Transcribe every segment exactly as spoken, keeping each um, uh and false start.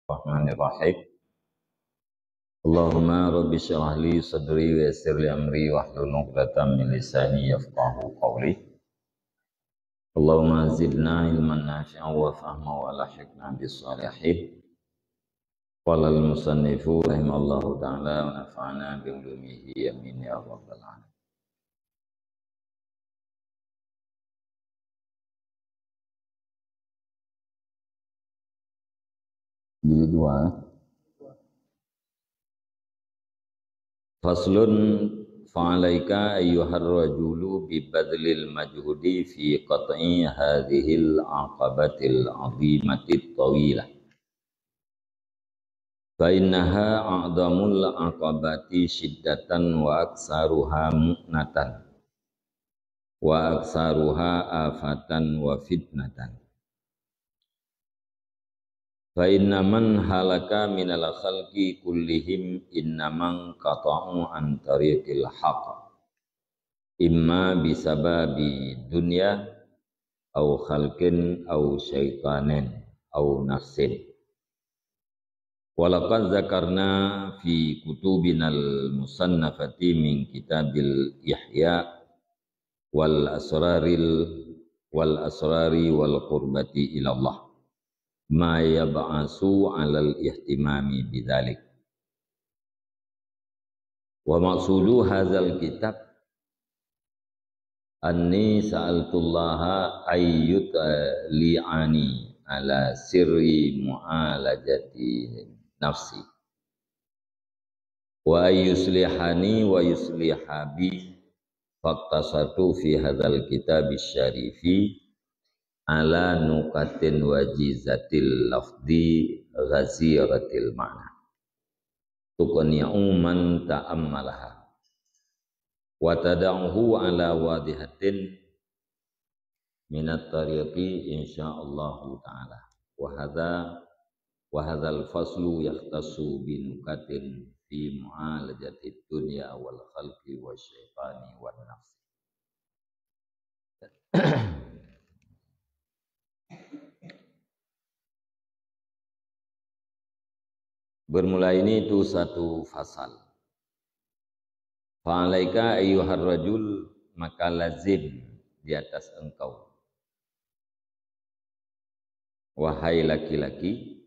Bismillahirrahmanirrahim. Allahumma rabbi syrah li sadri wa yassir li amri wahlul 'uqdatam min lisani yafqahu qawli. Allahumma zidna ilman nafi'an wa fahma wa alhiqna bis salihin. Qala al-musannifu rahimallahu ta'ala wa nafa'ana bi ulumihi, amin ya rabbal alamin. Jilid dua, eh. Faslun, fa'alaika ayyuhar rajulu bi badlil majhudi fi qat'i hadhil aqabatil azimatit tawilah. Fa innaha a'zamul aqabati syiddatan wa aksaruha mu'natan, wa aksaruha afatan wa fitnatan. Fa inna man halaka minal khalqi kullihim innamang qata'u an tariqil haqq, imma bisababi dunya au khalqin au syaitanin au nafsin. Walaqad zakarna fi kutubinal musannafati min kitabil ihya wal asraril, wal asrari wal qurbati ilallah ma yab'asu alal ihtimami bidzalik. Wa maqsudu hadzal kitab, anni sa'altullaha ayyutli'ani ala sirri mu'alajati nafsi, wa ayyuslihani wa yusliha bi, faqtasartu fi hadzal kitabi syarifi ala nukatin wajizatil lafzi ghaziratil ma'na, tuqni'u man ta'ammalaha wa tada'uhu ala wadhihatin minat tariqi insyaallahu ta'ala. Wa hadza, wa hadzal faslu yakhtassu bi nukatin fi mu'alajatid dunya wal khalqi wasyaitani wan nafsi. Bermula ini itu satu fasal. Fa'alaika ayyuhar rajul, maka lazim di atas engkau, wahai laki-laki,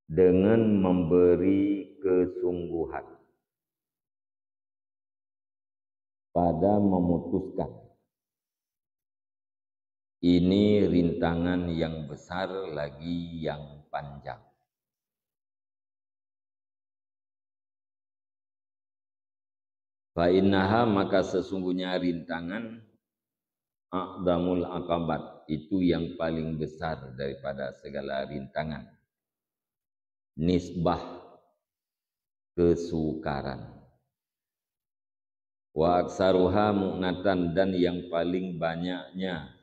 dengan memberi kesungguhan pada memutuskan. Ini rintangan yang besar lagi yang panjang. Fa innaha, maka sesungguhnya rintangan, a'zamul aqabat, itu yang paling besar daripada segala rintangan. Nisbah kesukaran. Wa aksaruha mu'natan, dan yang paling banyaknya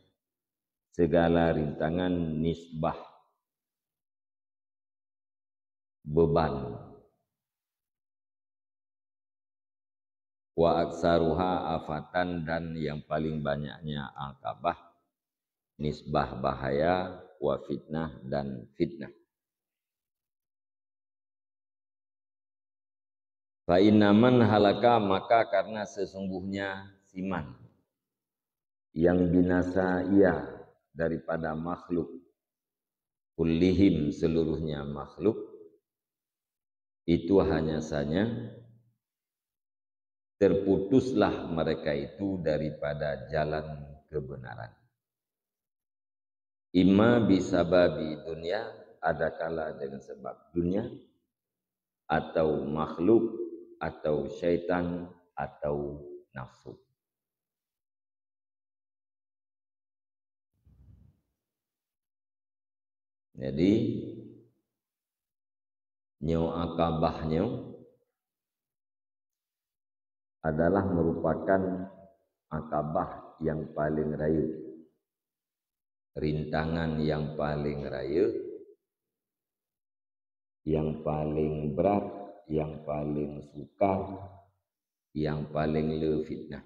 segala rintangan nisbah beban. Wa aksaruha afatan, dan yang paling banyaknya aqabah, nisbah bahaya, wa fitnah, dan fitnah. Fa inna man halaka, maka karena sesungguhnya si man yang binasa ia daripada makhluk, kullihim, seluruhnya makhluk, itu hanya sanya terputuslah mereka itu daripada jalan kebenaran. Imma bisababi dunya, adakala dengan sebab dunia, atau makhluk, atau syaitan, atau nafsu. Jadi, nyoe aqabah nyoe adalah merupakan aqabah yang paling rayeuk, rintangan yang paling rayeuk, yang paling brat, yang paling sukar, yang paling le fitnah.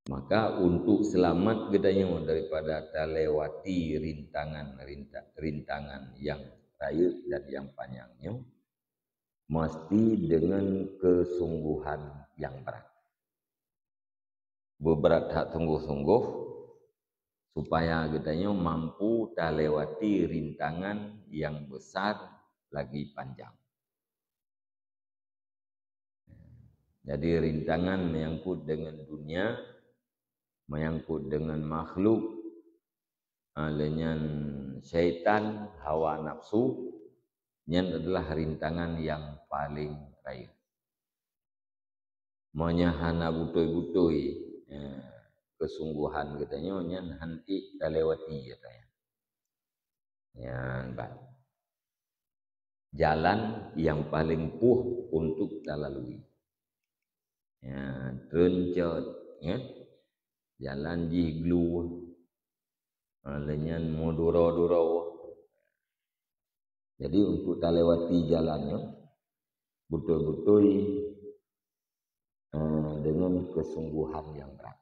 Maka untuk seulamat geutanyoe daripada talewati rintangan-rinta-, rintangan nyang rayeuk dan nyang panyang nyoe, meusti deungon keusungguhan nyang brat. Beubrat that sunggoh-sunggoh, supaya geutanyoe mampu talewati rintangan nyang besar lagi panjang. Jadi, rintangan meunyangkut deungon dunia, meunyangkut deungon makhluk, ah, lé nyan syaitan, hawa nafsu, nyan adalah rintangan nyang paleng rayeuk. Meunyoe hana beutôi-beutôi, eh, keusungguhan geutanyoe, nyan hana ék talewati, katanya. Nyan, bah. Jalan nyang paleng puih untuk talalui. Ya, teuncot, ya. Jalan jih glu. Ha, lé nyan meuduro-duro. Jadi, untuk talewati jalan nyoe, beutôi-beutôi, eh, deungon keusungguhan nyang brat.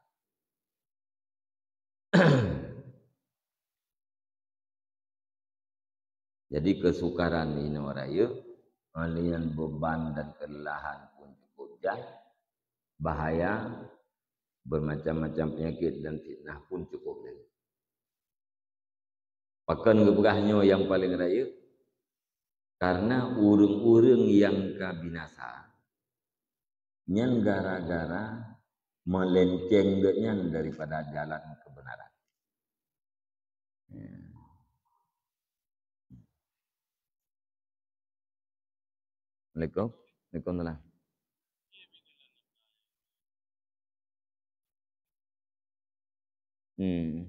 Jadi, keusukaran inoe rayeuk, ngon lé nyan beuban dan keulelahan pun cukup jai, bahaya, beumacam-macam peunyakét dan fitnah pun cukup lé. Pakon geupeugah nyoe nyang paleng rayeuk? Karena ureuëng-ureuëng nyang ka binasa, nyan gara-gara meulenceng geuhnyan daripada jalan keubeunaran. Ya. Assalamualaikum. Waalaikumsalam. Hmm.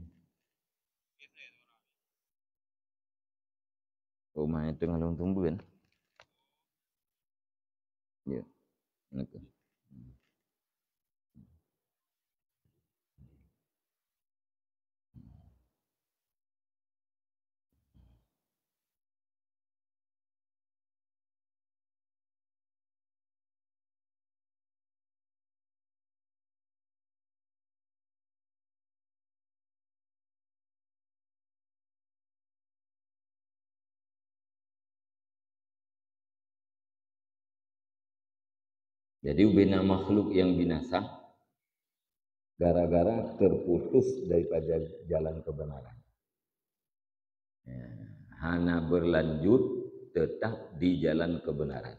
Rumah itu ngalung tumbuhan. Ya. Assalamualaikum. Jadi, ubena makhluk nyang binasa gara-gara teuputus daripada jalan keubeunaran. Ya, hana beulanjut teutap di jalan keubeunaran.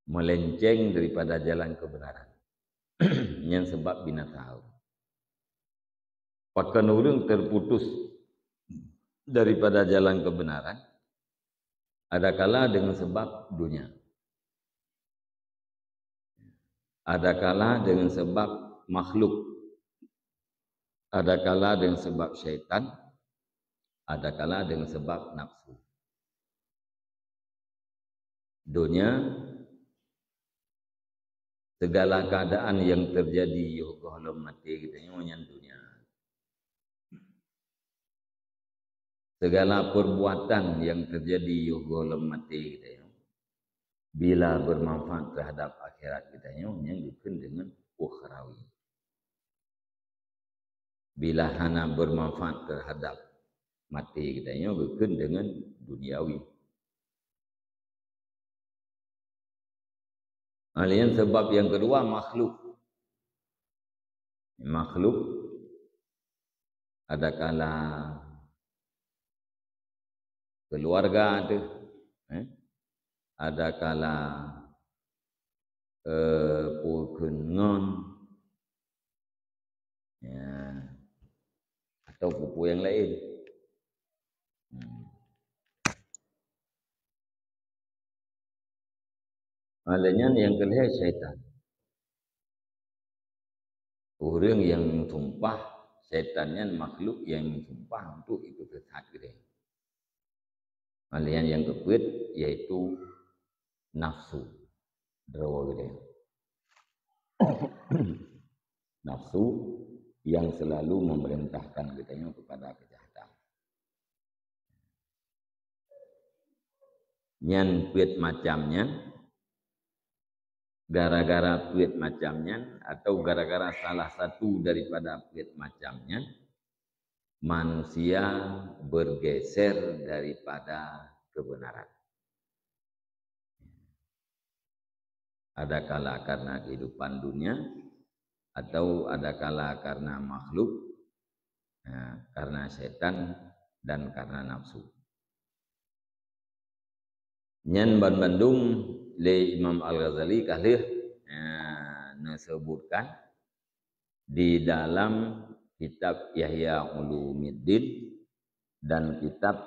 Meulenceng daripada jalan keubeunaran. Nyan sabab binasa. Pakon ureuëng teuputus daripada jalan keubeunaran, adakala deungon sabab dunia, adakala deungon sabab makhluk, adakala deungon sabab syaitan, adakala deungon sabab nafsu. Dunia, segala keadaan nyang teujadi yoh gohlom maté geutanyoe nyan dunia. Segala peurbuatan nyang teujadi yoh gohlom maté geutanyoe, bila beumanfaat teuhadab akhirat geutanyoe, nyan geukheun deungon ukhrawi. Bila hana beumanfaat teuhadab maté geutanyoe, geukheun deungon duniawi. Laén sabab nyang keudua, makhluk. Makhluk adakala keuluwarga teuh, eh, adakala, eh, peue kheun ngon, ya, atau peue-peue nyang laén. Hmm. Laén nyan nyang keulhèe syaitan. Ureuëng nyang meusumpah, syaitan nyan makhluk nyang meusumpah untuk ipeuseusat geutanyoe. Laén nyang keupeuet, yaitu nafsu. Droe geutanyoe. Nafsu nyang seulalu memerintahkan geutanyoe kepada keujahatan. Nyan peuet macam nyan, Gara-gara peuet macam nyan, atau gara-gara salah satu daripada peuet macam nyan, manusia bergeser daripada kebenaran. Adakala karena kehidupan dunia, atau adakala karena makhluk, ya, karena setan dan karena nafsu. Nyan banmandum lé Imam Al-Ghazali ka lheueh, ya, neuseubutkan di dalam kitab Ihya Ulumuddin dan kitab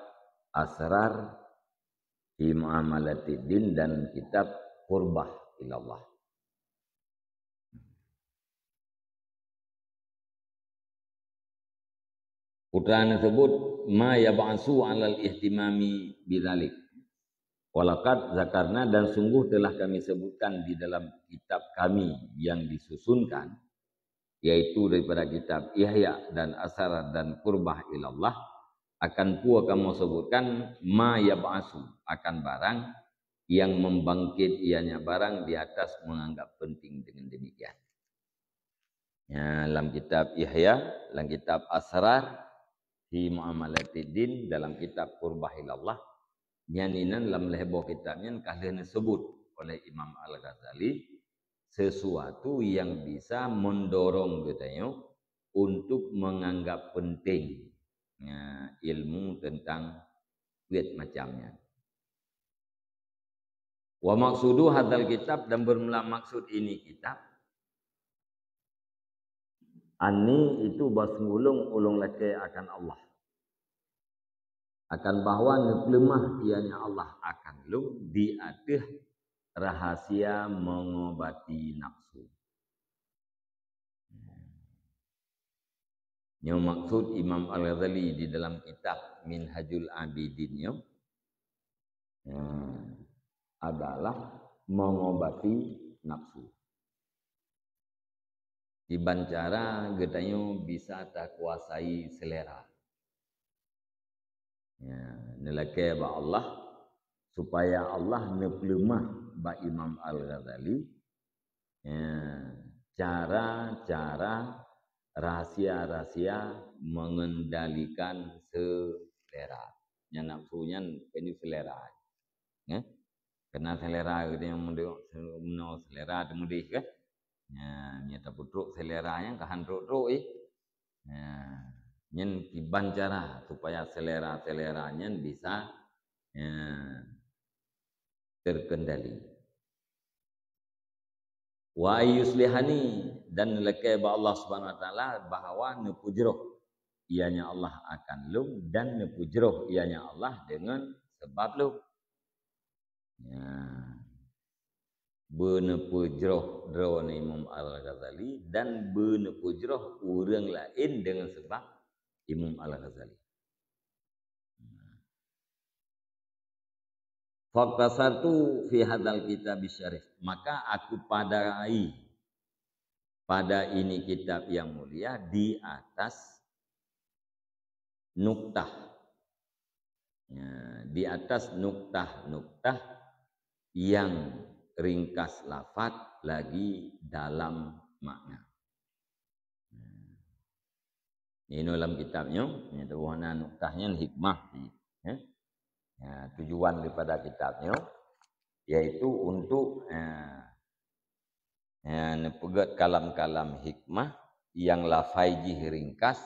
Asrar fi Muamalatiddin dan kitab Qurbah Ilallah. Putra tersebut, ma yab'asu alal ihtimami bidzalik. Walaqad zakarna, dan sungguh telah kami sebutkan di dalam kitab kami yang disusunkan, yaitu daripada kitab Ihya dan Asrar dan Qurbah Ilallah, akan peue kamoe sebutkan, ma yab'asu, akan barang yang membangkit ianya barang di atas menganggap penting dengan demikian. Ya, lam kitab Ihya, lam kitab Asrar fi Muamalatiddin, dalam kitab Qurbah Ilallah, nyan inan lam lhèe boh kitab nyan ka lheueh neuseubut oleh Imam Al-Ghazali sesuatu yang bisa mendorong geutanyoe untuk menganggap penting, ya, ilmu tentang peuet macam nyan. Wa maqsudu hadzal kitab, dan bermula maksud ini kitab, anni itu bahwa sungguh lôn, ulôn lakèe akan Allah, akan bahwa neupeuleumah ianya Allah akan lôn di ateueh rahasia mengobati nafsu. Nyoe maksud Imam Al-Ghazali di dalam kitab Minhajul Abidin nyoe, ya, adalah mengobati nafsu. Kiban cara geutanyoe bisa takuasai selera. Ya, neulakèe bak Allah, supaya Allah neupeuleumah bak Imam Al-Ghazali, ya, cara-cara, rahasia-rahasia mengendalikan selera. Nyan nafsu nyan, ini selera. Ya. Kena selera geutanyoe meudeh, meunoe selera teumudeh kan? Ya, meunyoe tapeutrok selera nyan ka han trok-trok, eh. Ya, nyan kiban cara supaya selera-selera nyan bisa, ya, terkendali. Wa ayyuslihani, dan lakèe bak Allah Subhanahu wa Taala bahwa neupeujroh ianya Allah akan lôn, dan neupeujroh ianya Allah dengan sebab lôn. Ya. Beuneupeujroh droeneuh Imam Al-Ghazali dan beuneupeujroh ureuëng laén deungon sabab Imam Al-Ghazali. Faqtasartu fi hadzal kitab syarif. Maka aku padai pada ini kitab yang mulia di atas nuktah. Ya, di atas nuktah-nuktah yang ringkas lafaz lagi dalam makna. Ini dalam kitab nyoe, nyoe tuwoe na nuktah nyan hikmah. Ya. Ya, tujuan daripada kitab nyoe yaitu untuk, ya, ya, neupeugét kalam-kalam hikmah yang lafai jih ringkas,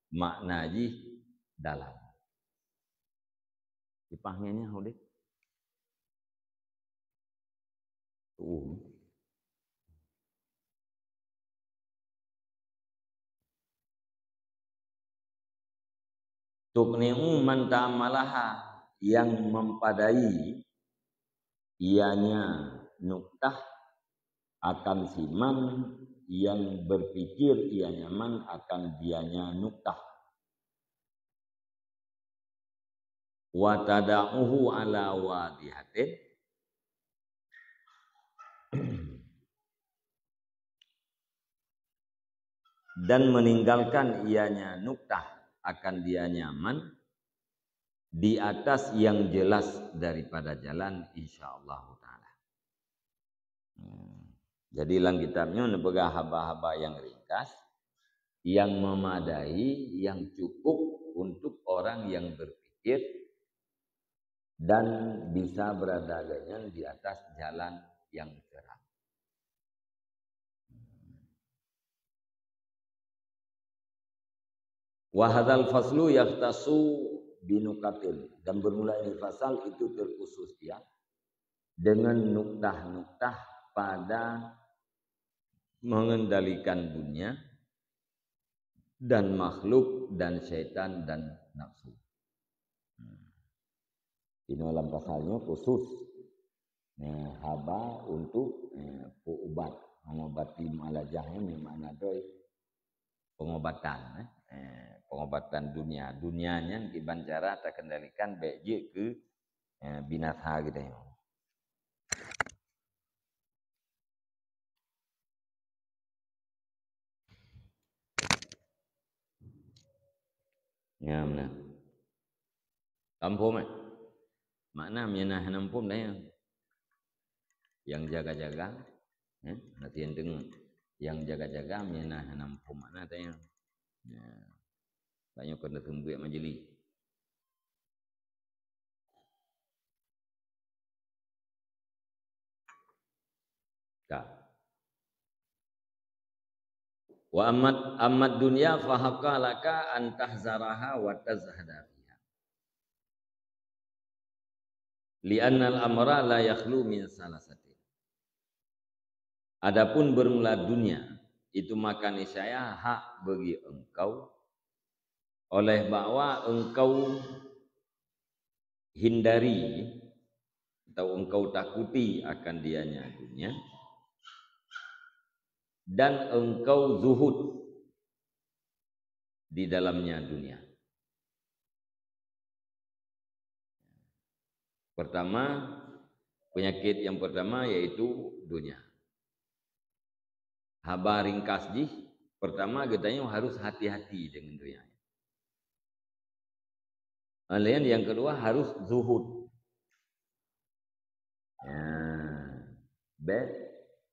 makna jih dalam. Sipah nyan nyan udép. Uh. Tuqni'u man ta'ammalaha, yang mempadai ianya nuktah, akan si man yang berpikir ianya man akan dianya nuktah. Wa tada'uhu ala wadhihatin, dan meninggalkan ianya nuktah akan dianya man di atas yang jelas daripada jalan, insya Allah taala. Jadi lam kitab nyoe neupeugah haba-haba nyang ringkas, nyang memadai, nyang cukup untuk orang yang berpikir dan bisa berada gobnyan di atas jalan yang terang. Wa hadzal faslu yakhtassu binukatin, dan bermula ini fasal itu terkhusus dia dengan nuktah-nuktah pada mengendalikan dunia dan makhluk dan syaitan dan nafsu. Inoe lam pasal nyoe khusus, eh, haba untuk, eh, peuubat, mengobati mualajah nyan makna droe pengobatan, eh. Eh, pengobatan dunia. Dunia nyan kiban cara takendalikan bék jeuet keu, eh, binasa geutanyoe. Nyan meunan. Ka muphom, eh? Makna meunyoe na hana muphom, tanyong. Nyang jaga-jaga, eh, hati nyang deungoe. Nyang jaga-jaga meunyoe na hana muphom makna, tanyong. Ya. Tanyoe keuneuk seumeubeuet majelis. Ka. Wa ammat, ammat dunya fa haqqa laka an tahzaraha wa tazhada fiha. Li'annal amra la yakhlu min salasatin. Adapun bermula dunia, itu maka niscaya hak bagi engkau, oleh bahwa engkau hindari atau engkau takuti akan dianya dunia, dan engkau zuhud di dalamnya dunia. Pertama, penyakit yang pertama yaitu dunia. Haba ringkas jih, pertama geutanyoe harus hati-hati dengan dunia. Laén nyang keudua harus zuhud. Ya, bék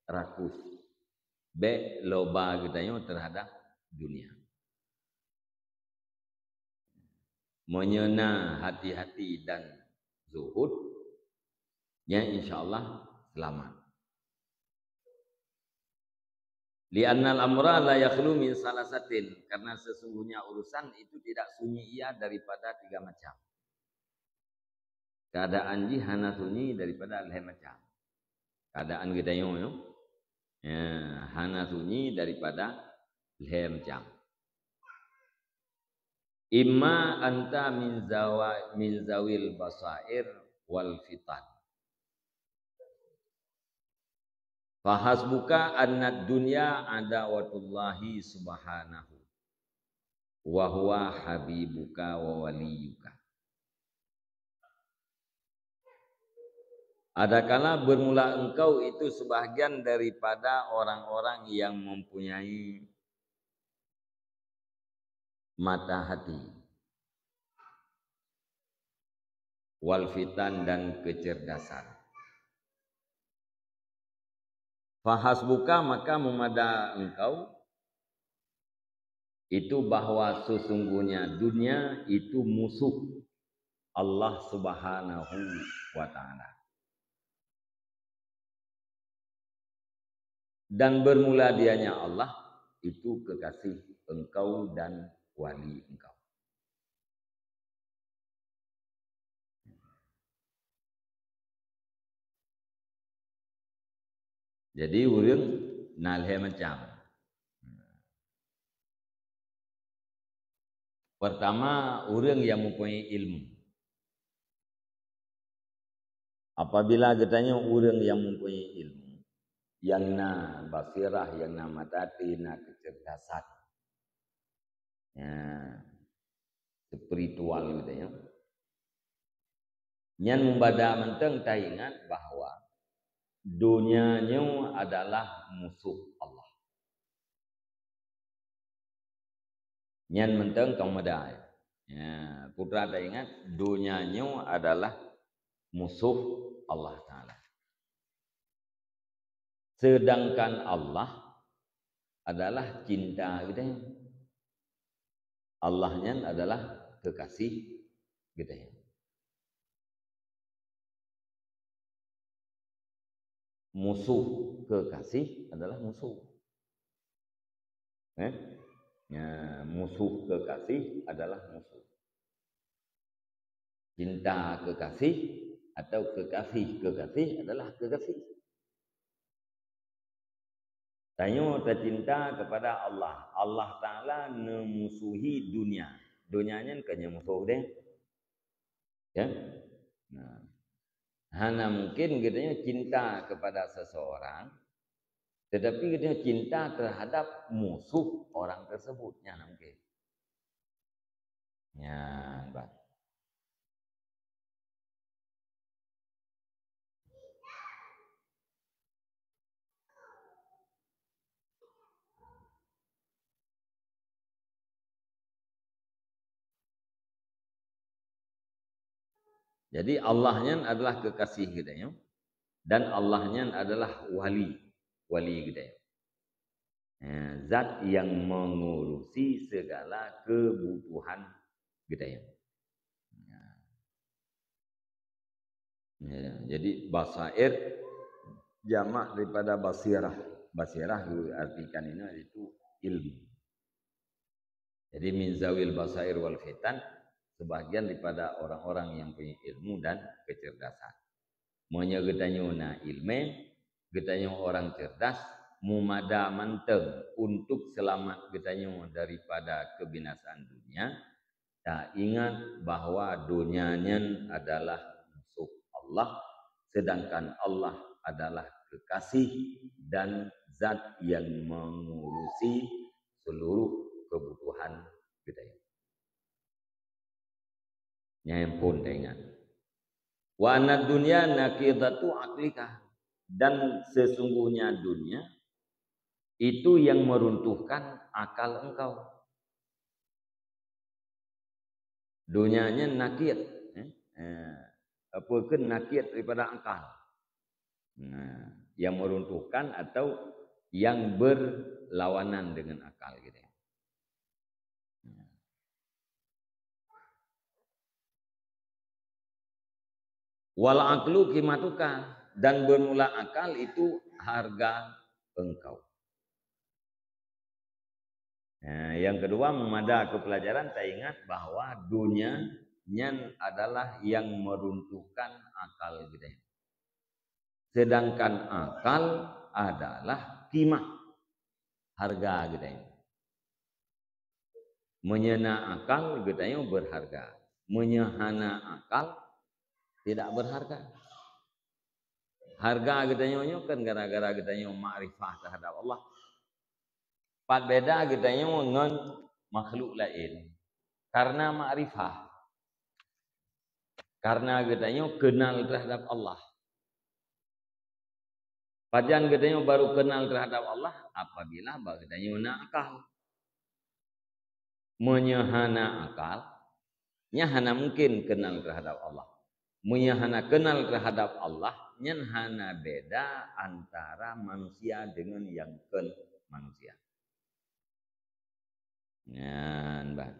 rakus, bék loba geutanyoe terhadap dunia. Meunyoe na hati-hati dan zuhud, nyan insya Allah selamat. Li'annal amra la yakhlu min salasatin, karena sesungguhnya urusan itu tidak sunyi ia daripada tiga macam. Keadaan jih hana sunyi daripada lhée macam. Keadaan geutanyoe nyoe, ya, hana sunyi daripada lhée macam. Imma anta min zawa-, min zawil basair wal fitan. Fahasbuka annad dunya adawatullahi subhanahu wa huwa habibuka wa waliyuka. Adakala bermula engkau itu sebahagian daripada orang-orang yang mempunyai mata hati, wal fitan, dan kecerdasan. Fahasbuka, maka meumada engkau, itu bahwa sesungguhnya dunia itu musuh Allah Subhanahu wa Ta'ala. Dan bermula dianya Allah, itu kekasih engkau dan wali engkau. Jadi, ureuëng na lhée macam. Pertama, ureuëng nyang mempunyai ilmu. Apabila geutanyoe ureuëng nyang mempunyai ilmu, nyang na basirah, nyang na mata hati, na kecerdasan, ya, spiritual gitu ya, nyan meumada mantong taingat bahwa donya nyoe adalah musuh Allah. Nyan mantong ka meumada. Ya, peue teuma taingat, donya nyoe adalah musuh Allah Ta'ala. Sedangkan Allah adalah cinta geutanyoe. Allah nyan adalah kekasih geutanyoe. Musuh kekasih adalah musuh. Eh? Ya, musuh kekasih adalah musuh. Cinta kekasih atau kekasih kekasih adalah kekasih. Tanyoe tacinta kepada Allah. Allah Taala neumusuhi dunia. Dunia nyan kon nyan musuh deh. Ya? Nah. Hana mungkin geutanyoe cinta kepada seseorang, tetapi geutanyoe cinta terhadap musuh orang tersebut. Nyan hana mungkin. Nyan, bah. Jadi, Allah nyan adalah kekasih geutanyoe, dan Allah nyan adalah wali, wali geutanyoe. Eh, zat yang mengurusi segala kebutuhan geutanyoe. Ya. Ya, jadi basair jamak daripada basirah. Basirah diartikan ini yaitu ilmu. Jadi, min zawil basair wal khitan, sebahagian daripada orang-orang yang punya ilmu dan kecerdasan. Meunyoe geutanyoe na ileumèe, geutanyoe orang cerdas, mumada mantong untuk seulamat geutanyoe daripada keubinasaan dunia, taingat bahwa dunia nyan adalah musoh Allah, sedangkan Allah adalah kekasih dan zat yang mengurusi seluruh kebutuhan geutanyoe. Nyan phon taingat. "Wa annad dunya naqidatu aqlika," dan sesungguhnya dunia itu yang meruntuhkan akal engkau. Dunia nyan naqid, eh, eh, apa kheun naqid daripada akal. Nah, yang meruntuhkan atau yang berlawanan dengan akal gitu. "Wal aqlu qimatuka," dan bermula akal itu harga engkau. Nah, yang kedua, mumada keu pelajaran, taingat bahwa dunia nyan adalah yang meruntuhkan akal geutanyoe. Sedangkan akal adalah qimah, harga geutanyoe. Meunyoe na akal, geutanyoe berharga. Meunyoe hana akal, tidak berharga. Harga geutanyoe nyoe kan gara-gara geutanyoe makrifah terhadap Allah. Pat beda geutanyoe ngon makhluk laén? Karena makrifah. Karena geutanyoe kenal terhadap Allah. Pajan geutanyoe baru kenal terhadap Allah? Apabila bak geutanyoe na akal. Meunyoe hana akal, nyan hana mungkin kenal terhadap Allah. Meunyoe hana kenal terhadap Allah, nyan hana beda antara manusia dengan yang kon manusia. Nyan, bah.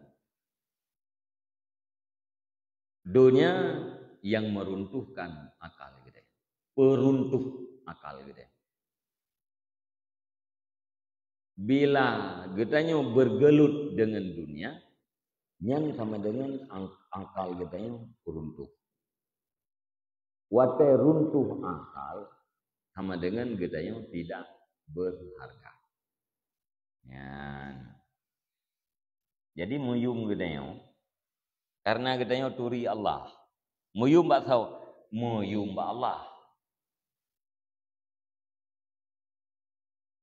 Dunia yang meruntuhkan akal geutanyoe. Peruntuh akal geutanyoe. Bila geutanyoe bergelut dengan dunia, nyan sama dengan ang-, akal geutanyoe runtuh. Watée runtuh akal, sama dengan geutanyoe tidak berharga. Nyan. Jadi, meuyum geutanyoe, karena geutanyoe turi Allah. Meuyum bak soe? Meuyum bak Allah.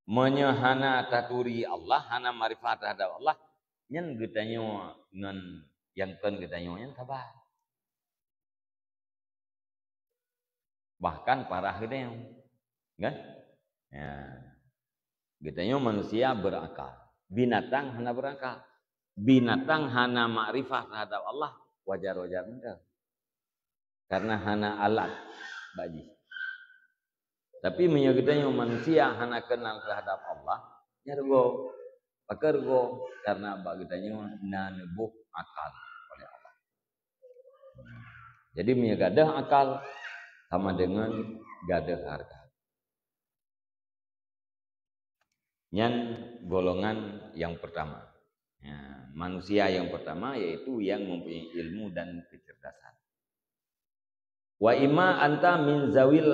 Meunyoe hana taturi Allah, hana makrifat terhadap Allah, nyan geutanyoe ngon nyang kon geutanyoe nyan saban. Bahkan parah geutanyoe. Kan? Ya. Geutanyoe manusia berakal. Binatang hana berakal. Binatang hana makrifat terhadap Allah, wajar-wajar mantong. Karena hana alat bak jih. Tapi meunyoe geutanyoe manusia hana keunal terhadap Allah, nyan rugoe. Pakon rugoe? Karena bak geutanyoe na neuboh akal oleh Allah. Jadi meunyoe gadôh akal sama dengan gadôh hareuga. Nyan golongan yang pertama. Ya, manusia yang pertama yaitu yang mempunyai ilmu dan kecerdasan. Wa imma anta min zawil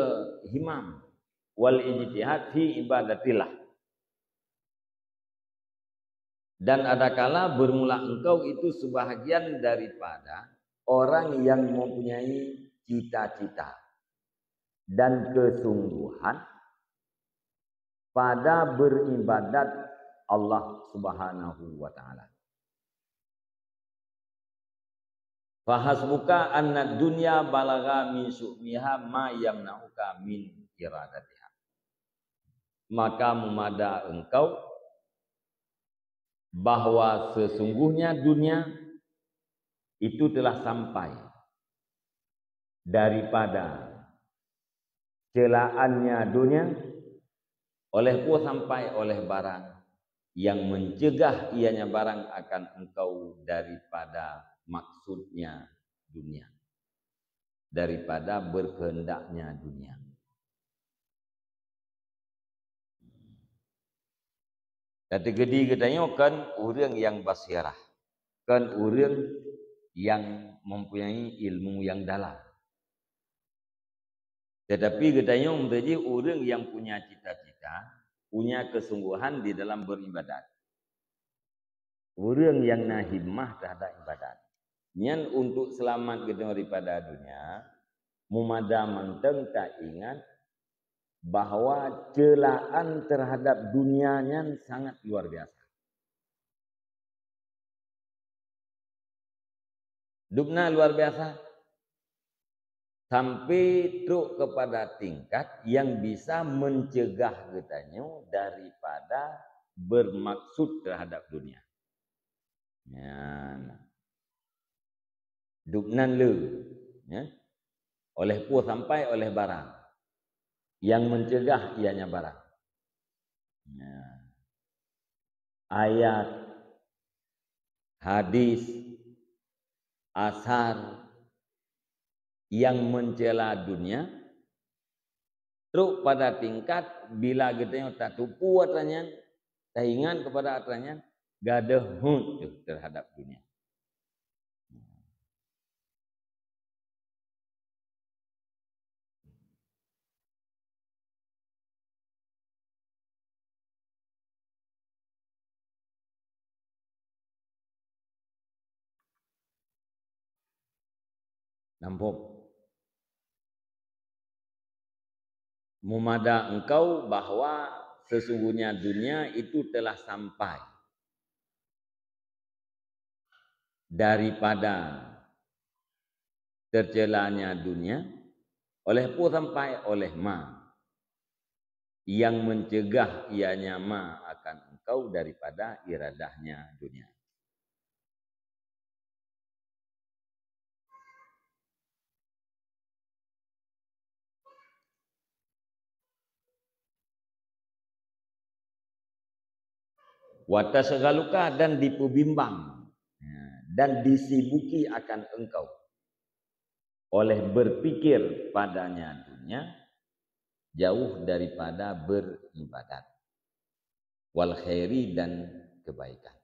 himam wal ijtihad fi ibadatillah. Dan adakala bermula engkau itu sebahagian daripada orang yang mempunyai cita-cita dan kesungguhan pada beribadat Allah Subhanahu wa Ta'ala. Fahasbuka anna dunya balagha min syu'miha ma yamna'uka min iradatiha. Maka meumada engkau bahwa sesungguhnya dunia itu telah sampai daripada celaannya dunia, oleh peue sampai oleh barang yang mencegah ianya barang akan engkau daripada maksudnya dunia, daripada berkehendaknya dunia. Teukeudi geutanyoe kon ureuëng nyang basirah, kon ureuëng nyang mempunyai ilmu nyang dalam. Tetapi geutanyoe meuteuji ureuëng nyang punya cita-cita, punya kesungguhan di dalam beribadat. Ureuëng nyang na himmah terhadap ibadat. Nyan untuk seulamat geutanyoe daripada dunia, meumada mantong taingat bahwa ceulaan terhadap dunia nyan sangat luar biasa. Dubna luar biasa. Sampai trok kepada tingkat yang bisa mencegah geutanyoe daripada bermaksud terhadap dunia. Nyan. Dubnan le, ya. Oleh peue sampai oleh barang yang mencegah ianya barang. Ya. Ayat, hadis, asar yang mencela dunia, trok pada tingkat bila geutanyoe tatupeue atra nyan, taingat kepada atra nyan, gadôh hot teuh terhadap dunia. Nampak? Meumada engkau bahwa sesungguhnya dunia itu telah sampai daripada tercelanya dunia, oleh peue sampai oleh ma yang mencegah ianya ma akan engkau daripada iradahnya dunia. Wa tasyghaluka, dan dipeubimbang, ya, dan disibuki akan engkau oleh berpikir padanya dunia, jauh daripada beribadat, wal khairi, dan kebaikan.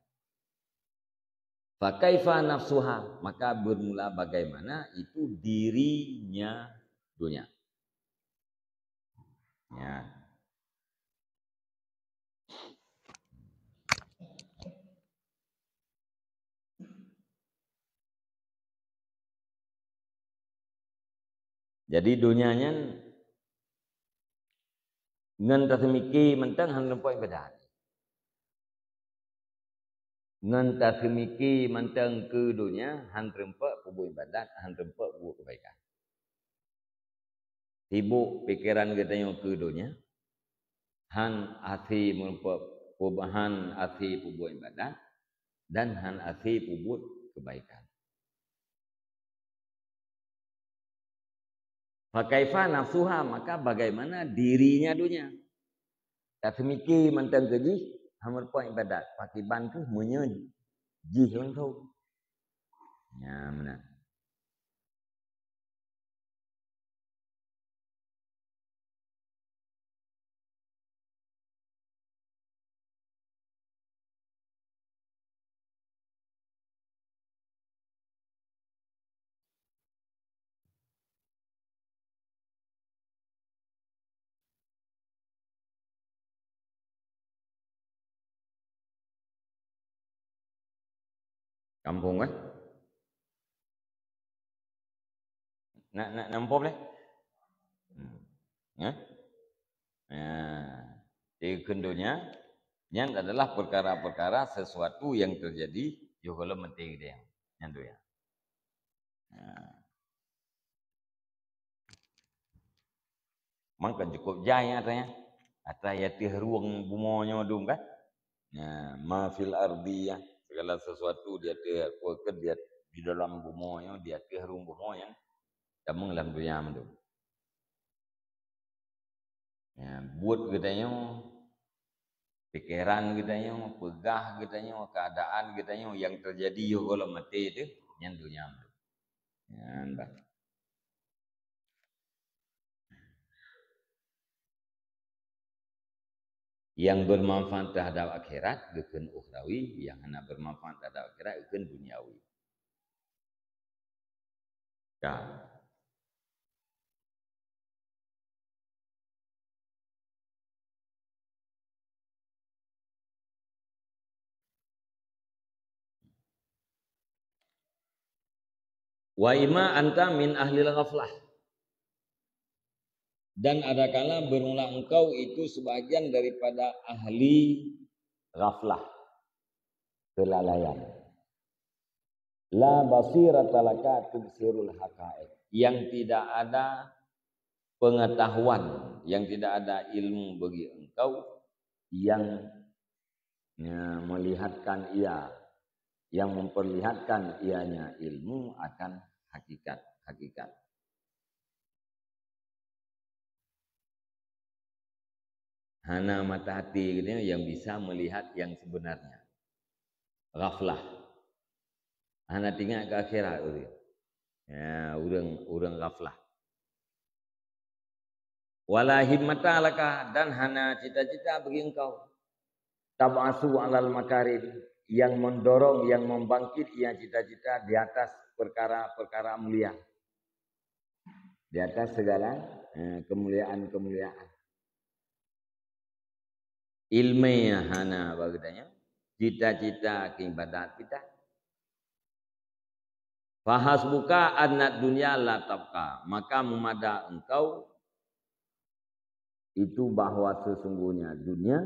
Fa kaifa nafsuha, maka bermula bagaimana itu dirinya dunia. Ya. Jadi dunia nyan ngon taseumiki mantong hana teurimpa ibadat. Ngon taseumiki mantong keu dunia hana teurimpa peubuet ibadat, hana teurimpa peubuet keubaikan. Sibok pikeran geutanyoe keu dunia, hana até meureumpok peubahan até peubuet ibadat, dan hana até peubuet keubaikan. Fa kaifa nafsuha, maka bagaimana dirinya dunia? Taseumike mantong keu jih, hana meurumpok ibadat. Pakiban kheueh meunyoe jih langsung. Nyan meunan. Kampung, eh? Nak, nak nampom lé? Hmm. Eh? Nah, dikheun donya, nyan adalah perkara-perkara sesuatu yang terjadi yoh gohlom maté geutanyoe. Nyan tu ya. Nah. Mangkon cukup jai atra nyan. Atra ateueh rueng bumoe nyoe dum kan? Nah, ma fil ardi ya, segala sesuatu di ateueh, apa ke di, di dalam bumoe nyoe, di ateueh rueng bumoe nyan, tamong lam dunia mandum. Ya, buet geutanyoe, pikeran geutanyoe, peugah geutanyoe, keadaan geutanyoe yang terjadi yoh gohlom maté teuh, nyan dunia mandum. Nyan bah. Yang bermanfaat terhadap akhirat geukheun ukhrawi, yang hana bermanfaat terhadap akhirat geukheun duniawi. Ka. Wa imma anta min ahlil ghaflah. Dan adakala bermula engkau itu sebahagian daripada ahli ghaflah, kelalaian. La basirata laka tubsirul haqaiq. Yang tidak ada pengetahuan, yang tidak ada ilmu bagi engkau yang, ya, melihatkan ia, yang memperlihatkan ianya ilmu akan hakikat-hakikat. Hana mata hati geutanyoe yang bisa melihat yang sebenarnya. Ghaflah. Hana teuingat keu akhirat ureueng. Ya, ureueng, ureueng ghaflah. Wala himmata laka, dan hana cita-cita bagi engkau. Tab'asu alal makarim, yang mendorong, yang membangkit ia cita-cita di atas perkara-perkara mulia. Di atas segala, eh, kemuliaan-kemuliaan. Ilmu hana bagi geutanyoe, cita-cita keu ibadat kita. Fahasbuka annad dunya la tabqa, maka meumada engkau itu bahwa sesungguhnya dunia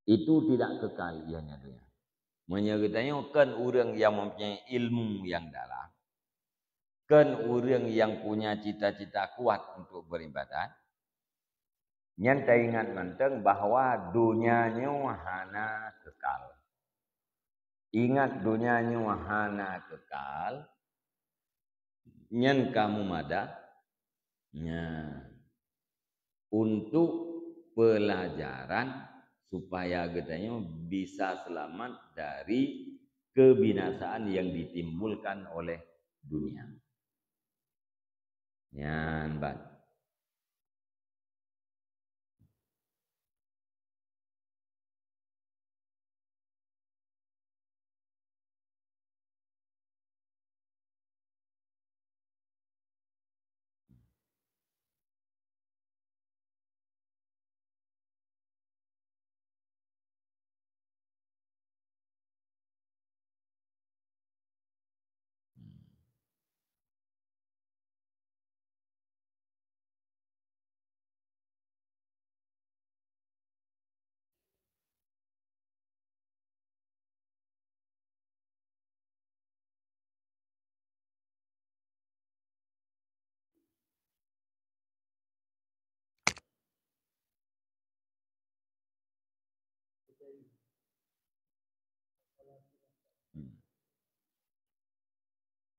itu tidak kekal, ianya dunia. Meunyoe geutanyoe kon ureueng nyang mempunyai ilmu nyang dalam, kon ureueng nyang punya cita-cita kuat untuk beribadat, nyan taingat mantong bahwa dunia nyoe hana kekal. Ingat, dunia nyoe hana kekal, nyan ka meumada, nya, untuk pelajaran supaya geutanyoe bisa selamat dari kebinasaan yang ditimbulkan oleh dunia. Nyan ban.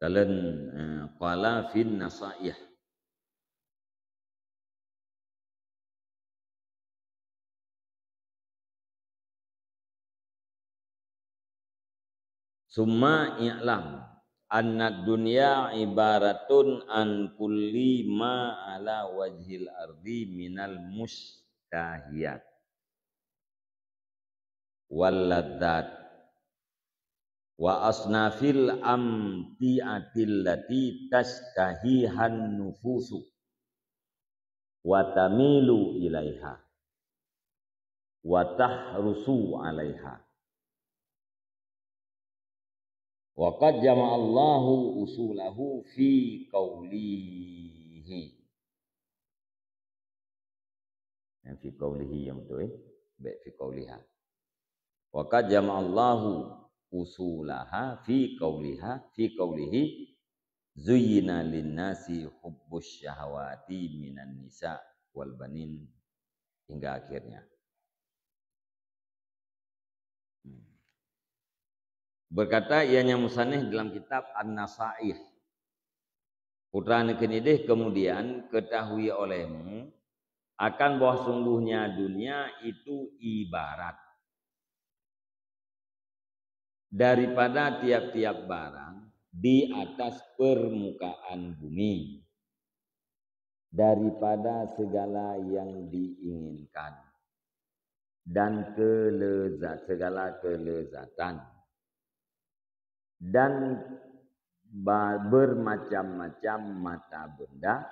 Kalon, eh, qala fin nasaih. Summa i'lam annad dunya ibaratun an kulli ma ala wajhil ardi minal mustahiyat wal ladzat wa asnafil amti'atil lati tashtahihan nufusu wa tamilu ilaiha wa tahrusu alaiha. Wa qad jama'allahu usulahu fi qaulihi. Yang fi qaulihi yang betul, eh? Baik fi qauliha. Wa qad jama'allahu usulaha fi qauliha, fi qaulihi, "Zuyyina lin-nasi hubbus syahawati minan nisa wal banin," hingga akhirnya. Hmm. Berkata ianya musannif dalam kitab An-Nasaih, "Putra neukeunideh, kemudian ketahui olehmu akan bahwa sungguhnya dunia itu ibarat daripada tiap-tiap barang di atas permukaan bumi, daripada segala yang diinginkan dan kelezat, segala kelezatan, dan ba-, bermacam-macam mata benda,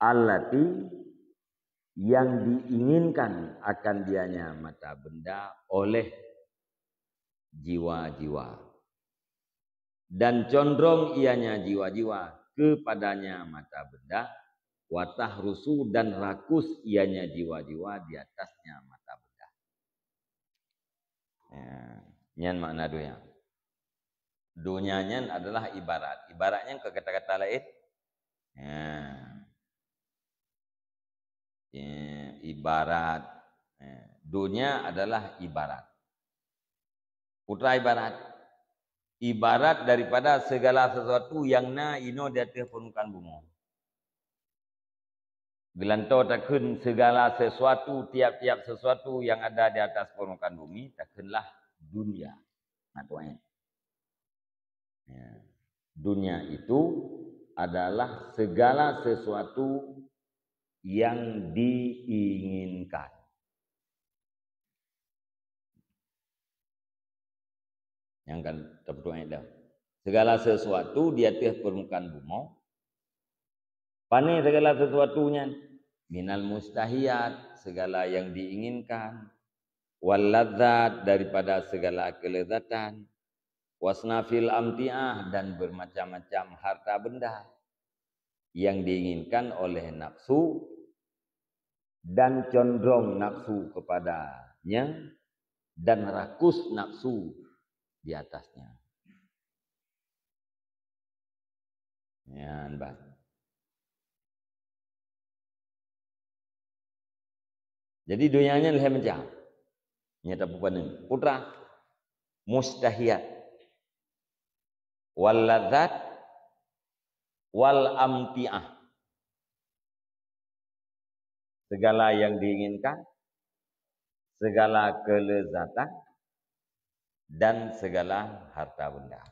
allati, yang diinginkan akan dianya mata benda oleh jiwa-jiwa, dan condrong ianya jiwa-jiwa kepadanya mata benda, wa tahrusu, dan rakus ianya jiwa-jiwa di atasnya mata benda." Ya, nyan makna dunia. Dunia nyan adalah ibarat. Ibarat nyan keu kata-kata laén. Ya. Ya, ibarat. Ya. Dunia adalah ibarat. Putra ibarat. Ibarat daripada segala sesuatu yang na inoe di ateueh permukaan bumoe. Geulantoe takheun segala sesuatu, tiap-tiap sesuatu yang ada di atas permukaan bumi, takheunlah dunia. Nah, tuan. Ya. Dunia itu adalah segala sesuatu yang diinginkan. Nyang kan tapeutueng dah. Segala sesuatu di ateueh permukaan bumoe, pane segala sesuatu nyan? Minal mustahiyat, segala yang diinginkan. Wal ladzat, daripada segala kelezatan. Wasnafil amti'ah, dan bermacam-macam harta benda yang diinginkan oleh nafsu dan condrong nafsu kepadanya dan rakus nafsu di atasnya. Nyan bah. Jadi, dunia nyan lhèe macam. Nyata peupaneuen. Putra, mustahiyat, wal ladzat, wal amti'ah. Segala yang diinginkan, segala kelezatan, dan segala harta benda.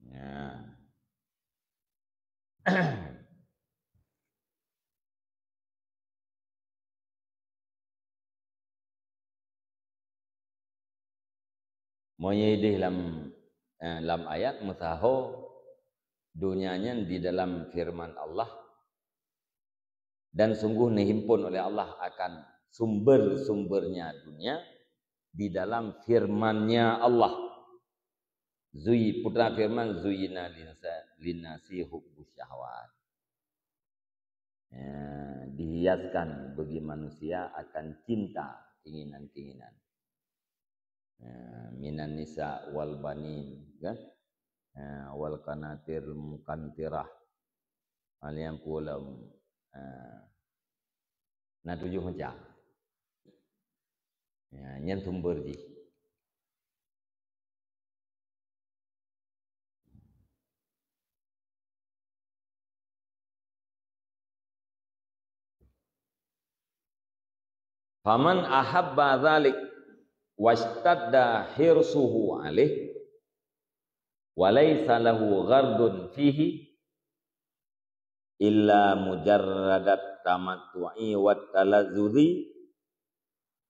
Ya. Meunyoe ideh lam, eh, lam ayat meusaho, dunia nyan di dalam firman Allah, dan sungguh neuhimpon oleh Allah akan sumber-sumbernya dunia di dalam firman-Nya Allah. Zui-, putra firman, "Zuyyina linsa-, linnasi hubbus syahwat." Ya, dihiaskan bagi manusia akan cinta keinginan-keinginan. Ya, minan nisa wal banin, kan? Ya, wal qanatir muqantirah. Hal nyang pulom, ya, na tujoh macam. Ya, nyan sumber jih. Faman ahabba dzalik washtadda hirsuhu alaih wa laisa lahu ghardun fihi illa mujarradat tamattu'i wat talazzuzi,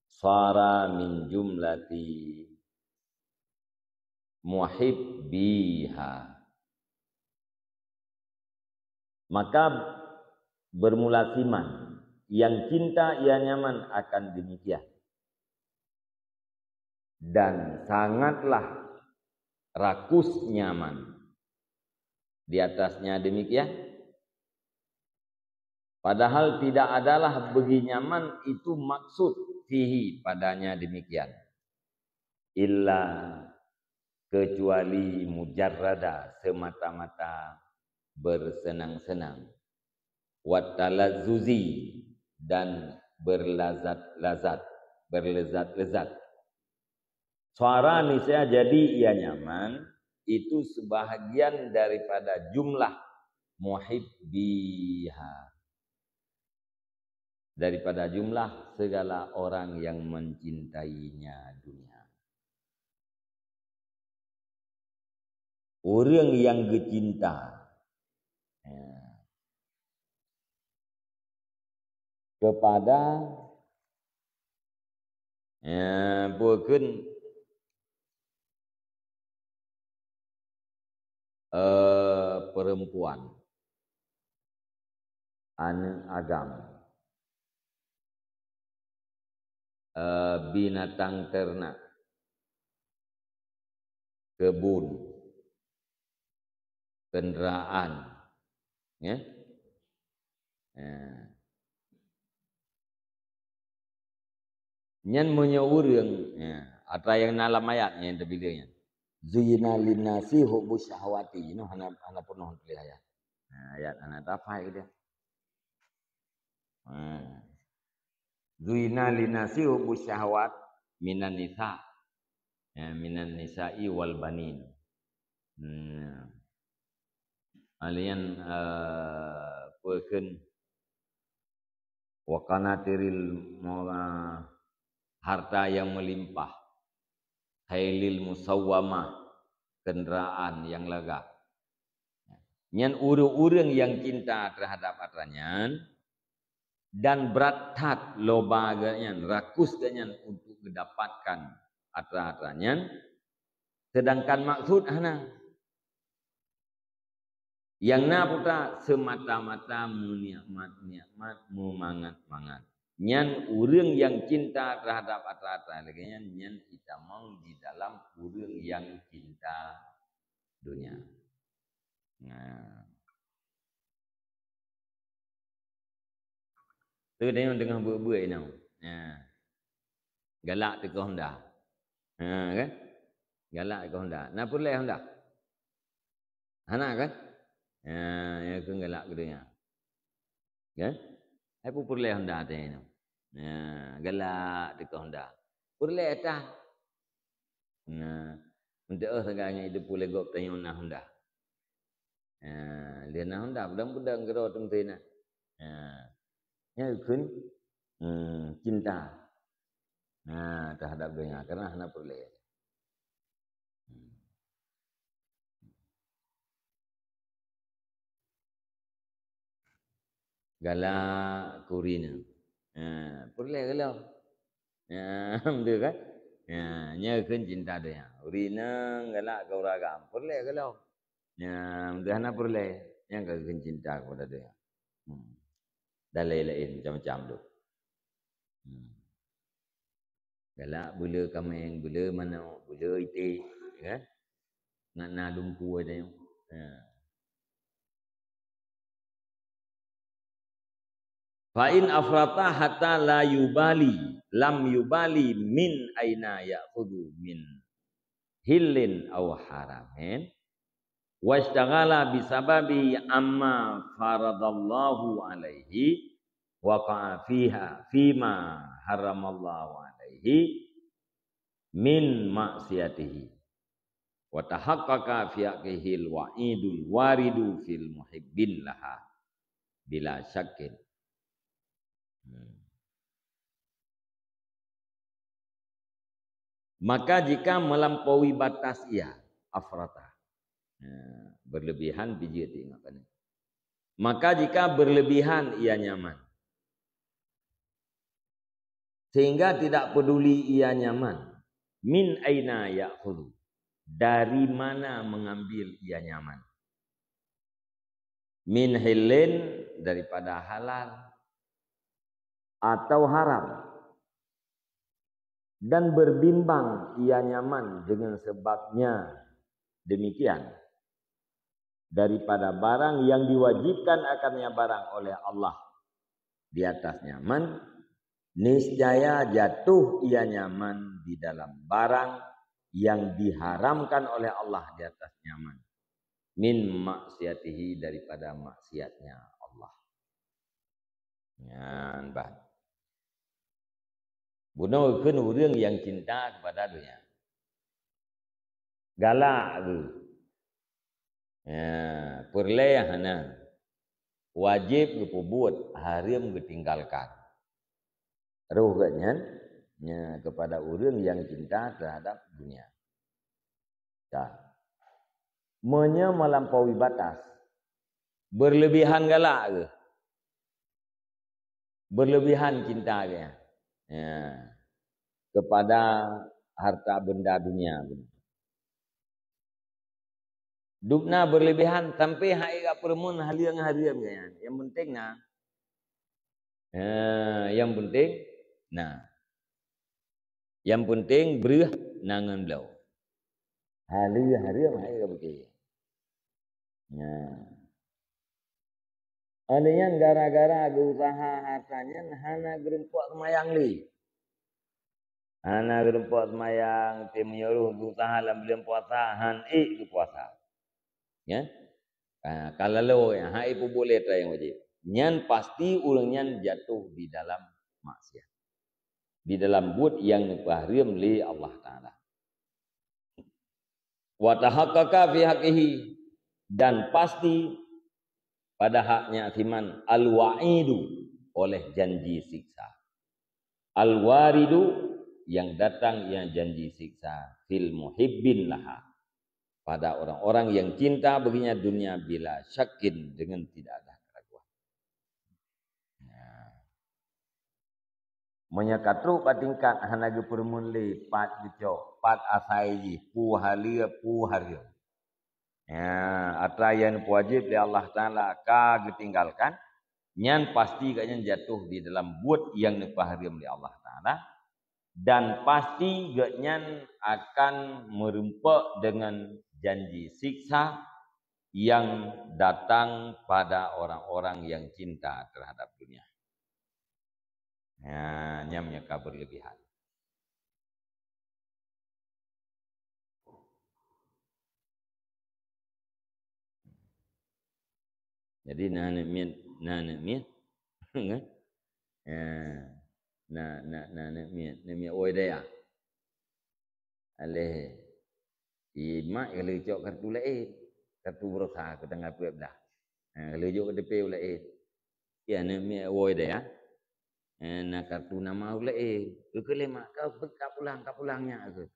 sara min jumlati muhibbiha. Maka bermula siman, yang cinta ia nyaman akan demikian. Dan sangatlah rakus nyaman di atasnya demikian. Padahal tidak adalah bagi nyaman itu maksud fihi padanya demikian. Illa kecuali mujarrada semata-mata bersenang-senang. Wat talazzuzi dan berlazat-lazat, berlezat-lezat. Sara niscaya jadi ia nyaman, itu sebahagian daripada jumlah muhibbiha. Daripada jumlah segala orang yang mencintainya dunia. Ureuëng nyang geucinta, ya, kepada, ya, bukon, eh, perempuan, aneuëk agam, eh, binatang ternak, kebun, kendaraan, ya. Ya. Nyan meunyoe ureuëng, ya, atra nyang na lam ayat nyang teubileue nyan. Zuyyina linnasi hubbu syahawati. Inoe hana, hana peunoh tuléh ayat. Nah, ayat hana tafai dia. Nah. Zuyyina linnasi hubbu syahawat minan nisa. Ya, minan nisa'i wal banin. Nah. Alian, eh, peukheun wa qanatiril mu-, harta yang melimpah, khailil musawwamah, kendaraan yang lagak. Nyan ureuëng-ureuëng nyang cinta terhadap atra nyan, dan brat that loba geuh nyan, rakus geuh nyan untuk mendapatkan atra-atra nyan, sedangkan maksud hana. Nyang na putra semata-mata meunikmat-nikmat, meumangat-mangat. Nyan ureuëng nyang cinta terhadap atra-atra lagée nyan, nyan itamong di dalam ureuëng nyang cinta donya. Nah. Tu dia teungoh buet-buet inoe. Ha. Galak teuka Honda. Ha, kan? Galak teuka Honda. Na peureulée Honda? Hana, kan? Ha, ya, keu galak keu donya. Kan? Hai peureulée Honda teuh inoe. Ha, galak teuka Honda. Peureulée tah. Nah, untuk oh sagai ngon idupui lé gob tanyoe na Honda. Ha, lheueh na Honda, peudong-peudong keudroe teumeuti na. Ha. Nyan kheun, hmm, cinta. Ha, terhadap donya, karena hana peureulée. Hmm. Galak keu ureuëng inong. Ha, peureulée gohlom. Ha, beutôi kan? Ha, nyan kheun cinta donya. Ureuëng inong galak keu ureuëng agam. Peureulée gohlom. Ha, beutôi hana peureulée. Nyan kheun cinta kepada donya. Hmm. Dan lain-lain macam-macam tu. Hmm. Galak beuleu kaméng, beuleu manok, beuleu iték, ya. Ngat na lumpur teuh. Ha. Fa in afrata hatta la yubali, lam yubali min aina ya'khudhu min hillin aw haramin. Washtaghala bisababi amma faradallahu alaihi, waqa'a fiha, fima haramallahu alaihi min maksiatihi. Wa tahaqqaqa fi haqqihil wa'idul waridu fil muhibbin laha. Bila syakkin. Hmm. Maka jika melampaui batas ia, afrata. Nah, berlebihan bijeu teuingat kan. Maka jika berlebihan ia nyaman, sehingga tidak peduli ia nyaman, min aina ya'khudhu, dari mana mengambil ia nyaman? Min hilin, daripada halal atau haram, dan berbimbang ia nyaman dengan sebabnya demikian, daripada barang yang diwajibkan akannya barang oleh Allah di atas nyaman, niscaya jatuh ia nyaman di dalam barang yang diharamkan oleh Allah di atas nyaman, min maksiatihi, daripada maksiatnya Allah. Nyan bah. Bunoe kheun ureuëng nyang cinta kepada dunia. Galak geuh. Ya, peureulée hana. Wajéb geupeubuet, hareuem geutinggalkan. Roh geuh nyan, nya, kepada ureuëng nyang cinta terhadap dunia. Ka. Meunyoe melampaui batas, berlebihan galak geuh. Berlebihan cinta geuh. Ya. Kepada harta benda dunia. Dubna berlebihan sampai hai gak peureumeun haleue ngon hareuem geuh nyan. Yang penting na. Ha, yang penting na. Yang penting breuh na ngon bloe. Haleue hareuem hai gak bukée. Nah. Oleh nyan gara-gara geuusaha harta nyan hana geurumpok seumayang lé. Hana geurumpok seumayang, teumeunyoe geuusaha lam buleuen puasa, han ék geupuasa. Ya? Ha, ka lalo, ha, ék peubuet lé atra nyang wajéb. Nyan pasti ureuëng nyan jatuh di dalam maksiat. Di dalam buet nyang neupeuhareuem lé Allah Taala. Wa tahaqqaqa fi haqqihi, dan pasti pada haknya siman al-wa'idu, oleh janji siksa. Al-waridu, yang datang, yang janji siksa, fil muhibbin laha, pada orang-orang yang cinta baginya dunia bila syakkin, dengan tidak ada keraguan. Nah. Meunyoe ka trok bak tingkat hana geupeureumeun lé pat geucok, pat asai jih, peue haleue, peue hareuem. Ya, atra nyang neupeuwajéb lé Allah Taala ka geutinggalkan, nyan pasti geuhnyan jatuh di dalam buet nyang neupeuhareuem lé Allah Taala, dan pasti geuhnyan akan meurumpok deungon janji siksa nyang datang pada orang-orang nyang cinta terhadap dunia. Ha, nyan nyang ka berlebihan. Jadi, na aneuk miet, na aneuk miet. Kan? Ha, na, na, na aneuk miet, aneuk miet woe dayah. Aléh, i mak ka lheueh cok kartu laén, kartu beurasa keu tanggai peuet blah. Ha, ka lheueh jok keu teupeu laén. Ya, aneuk miet woe dayah. Eh, na kartu nama ulée. Keu lé mak, ka, ka pulang, ka pulang nyak keu.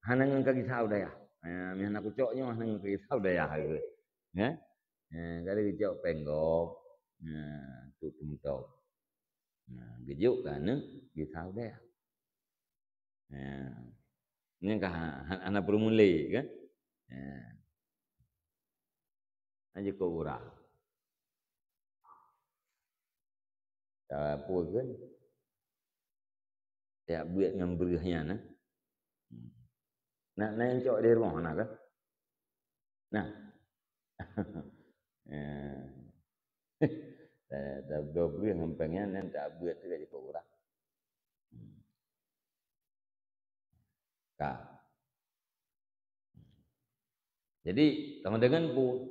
Hana ngon ka gisa u dayah. Eh, meuhana kucok nyoe hana ngon ka gisa u dayah keu. Ya? Eh, ka lheueh geucok péng gob. Nah, tu peumeutok. Nah, geujok keu aneuk gisa u dayah. Ya. Nyan ka ha-, ha-, hana peureumeun lé kan? Ya. Hana jikok urang. Cara peue kan? Tajak beuet ngon breueh nyan, nah. Nak, nak cok di rumoh na kan? Nah. Eh. Dah, dah dua breueh ngon péng nyan, nyan tajak beuet tu ka jikok urang. Ka. Jadi, sama dengan bu-,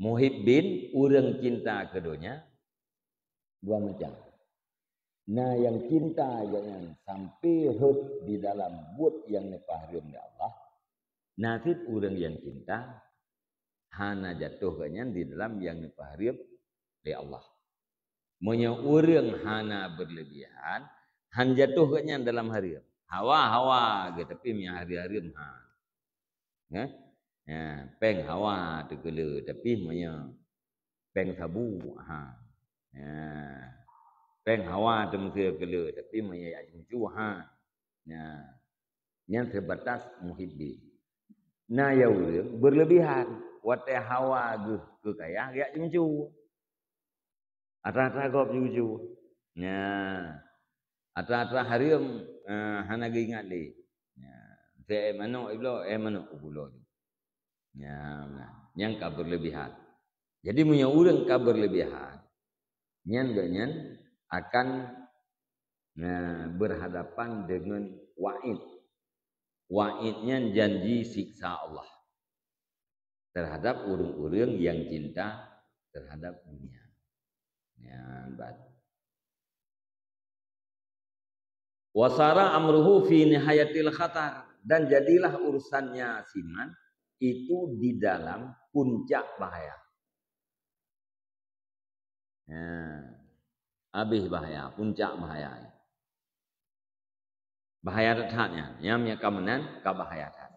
muhibbin, ureuëng cinta keu donya, dua macam. Na nyang cinta gobnyan sampai rhot di dalam buet nyang neupeuhareuem lé Allah. Na cit ureuëng nyang cinta hana jatuh gobnyan di dalam nyang neupeuhareuem lé Allah. Meunyoe ureuëng hana beureulebihan, han jatuh gobnyan dalam hareuem. Hawa, hawa geuh, tapi meunyo hareuem-hareuem, ha. Nggak? Ya, péng hawa teukeuleu, tapi meunyo péng sabu, ha. Ya. Péng hawa teumeusé keuleu, tapi meunyo jak cucu, ha. Ya. Nyan seubatas muhibbi. Na ya ureueng beureulebihan, watée hawa geuh keu kaya, jak cucu. Atra-atra gob cucu. Ya. Atra-atra hareuem, eh, hana geuingat lé. Ya. Teu éh manok ibloe, éh manok u pulo. Ya, nah, nyang ka beureulebihan. Jadi, meunyoe ureueng ka beureulebihan, nyan geuhnyan akan, nah, beurhadapan deungon waid. Waid nyan janji siksa Allah terhadap ureueng-ureueng nyang cinta terhadap dunia. Nyan ban. "Wa sara amruhu fi nihayatil khatar," dan jadilah urusannya si Man itu di dalam puncak bahaya. Ya, habéh bahaya, puncak bahaya. Bahaya that-that nyan, nyang, nyang ka meunan ka bahaya that.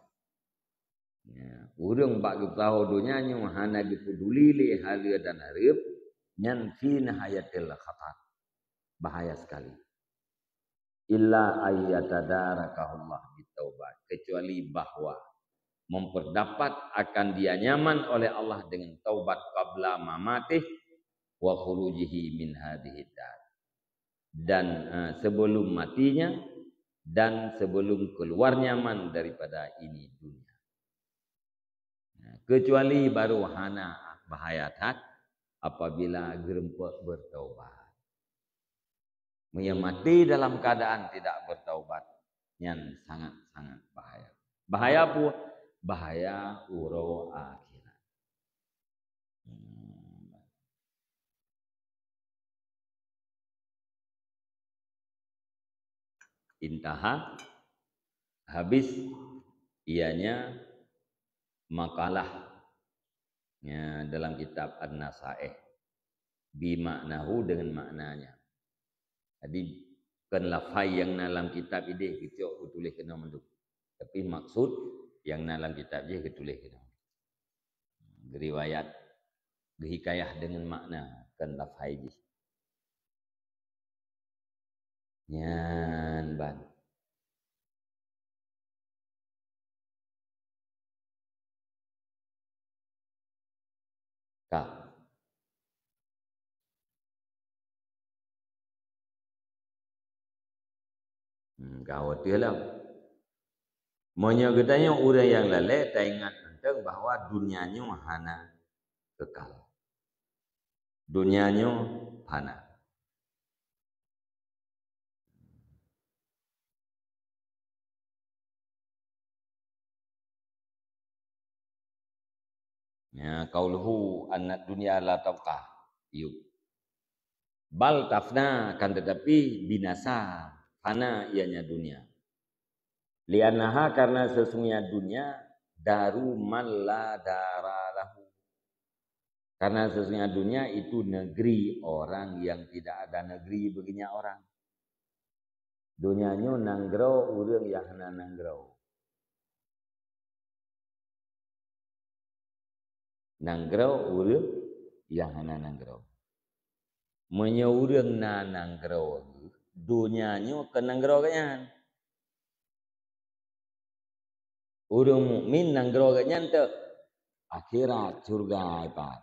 Ya, ureueng bak geupeutahô donya nyoe hana jipeuduli lé haleue dan hareuem, nyan fi nihayatil khatar. Bahaya sekali. "Illa ayyatadarakahu Allah bitaubat," kecuali bahwa memperdapat akan dia nyaman oleh Allah dengan taubat, "qabla mamatih wa khurujihi min hadhihid dar," dan, eh, sebelum matinya dan sebelum keluarnya Man daripada ini dunia. Nah, kecuali baru hana bahaya that apabila geureumpok beutaubat. Meunyoe maté dalam keadaan tidak bertaubat, nyan sangat-sangat bahaya. Bahaya peue? Bahaya uroe akhirat. Hmm. Intaha, habis, ianya makalah, ya, dalam kitab An-Nasaih, bi maknahu, dengan maknanya. Jadi, kon lafai nyang na lam kitab idéh geucok geutuléh keunoe mandum. Tapi maksud nyang na lam kitab jih geutuléh keunoe. Geuriwayat, geuhikayah deungon makna, kon lafai jih. Nyan ban. Ka. Hmm, ka watèe lom. Meunyoe geutanyoe ureueng nyang lalè, taingat mantong bahwa dunia nyoe hana kekal. Dunia nyoe fana. Ya, qauluhu annad dunya la tabqa. Yuk. Bal tafna, akan tetapi binasa, fana ianya dunia. Li'annaha, karena sesungguhnya dunia, daru man la dara lahu. Karena sesungguhnya dunia itu negeri orang yang tidak ada negeri baginya orang. Donya nyoe nanggroe ureueng nyang hana nanggroe. Nanggroe ureueng nyang hana nanggroe. Meunyoe ureueng na nanggroe geuh, donya nyoe kon nanggroe geuhnyan. Ureueng mukmin nanggroe geuhnyan teuk, akhirat, syurga, ipat.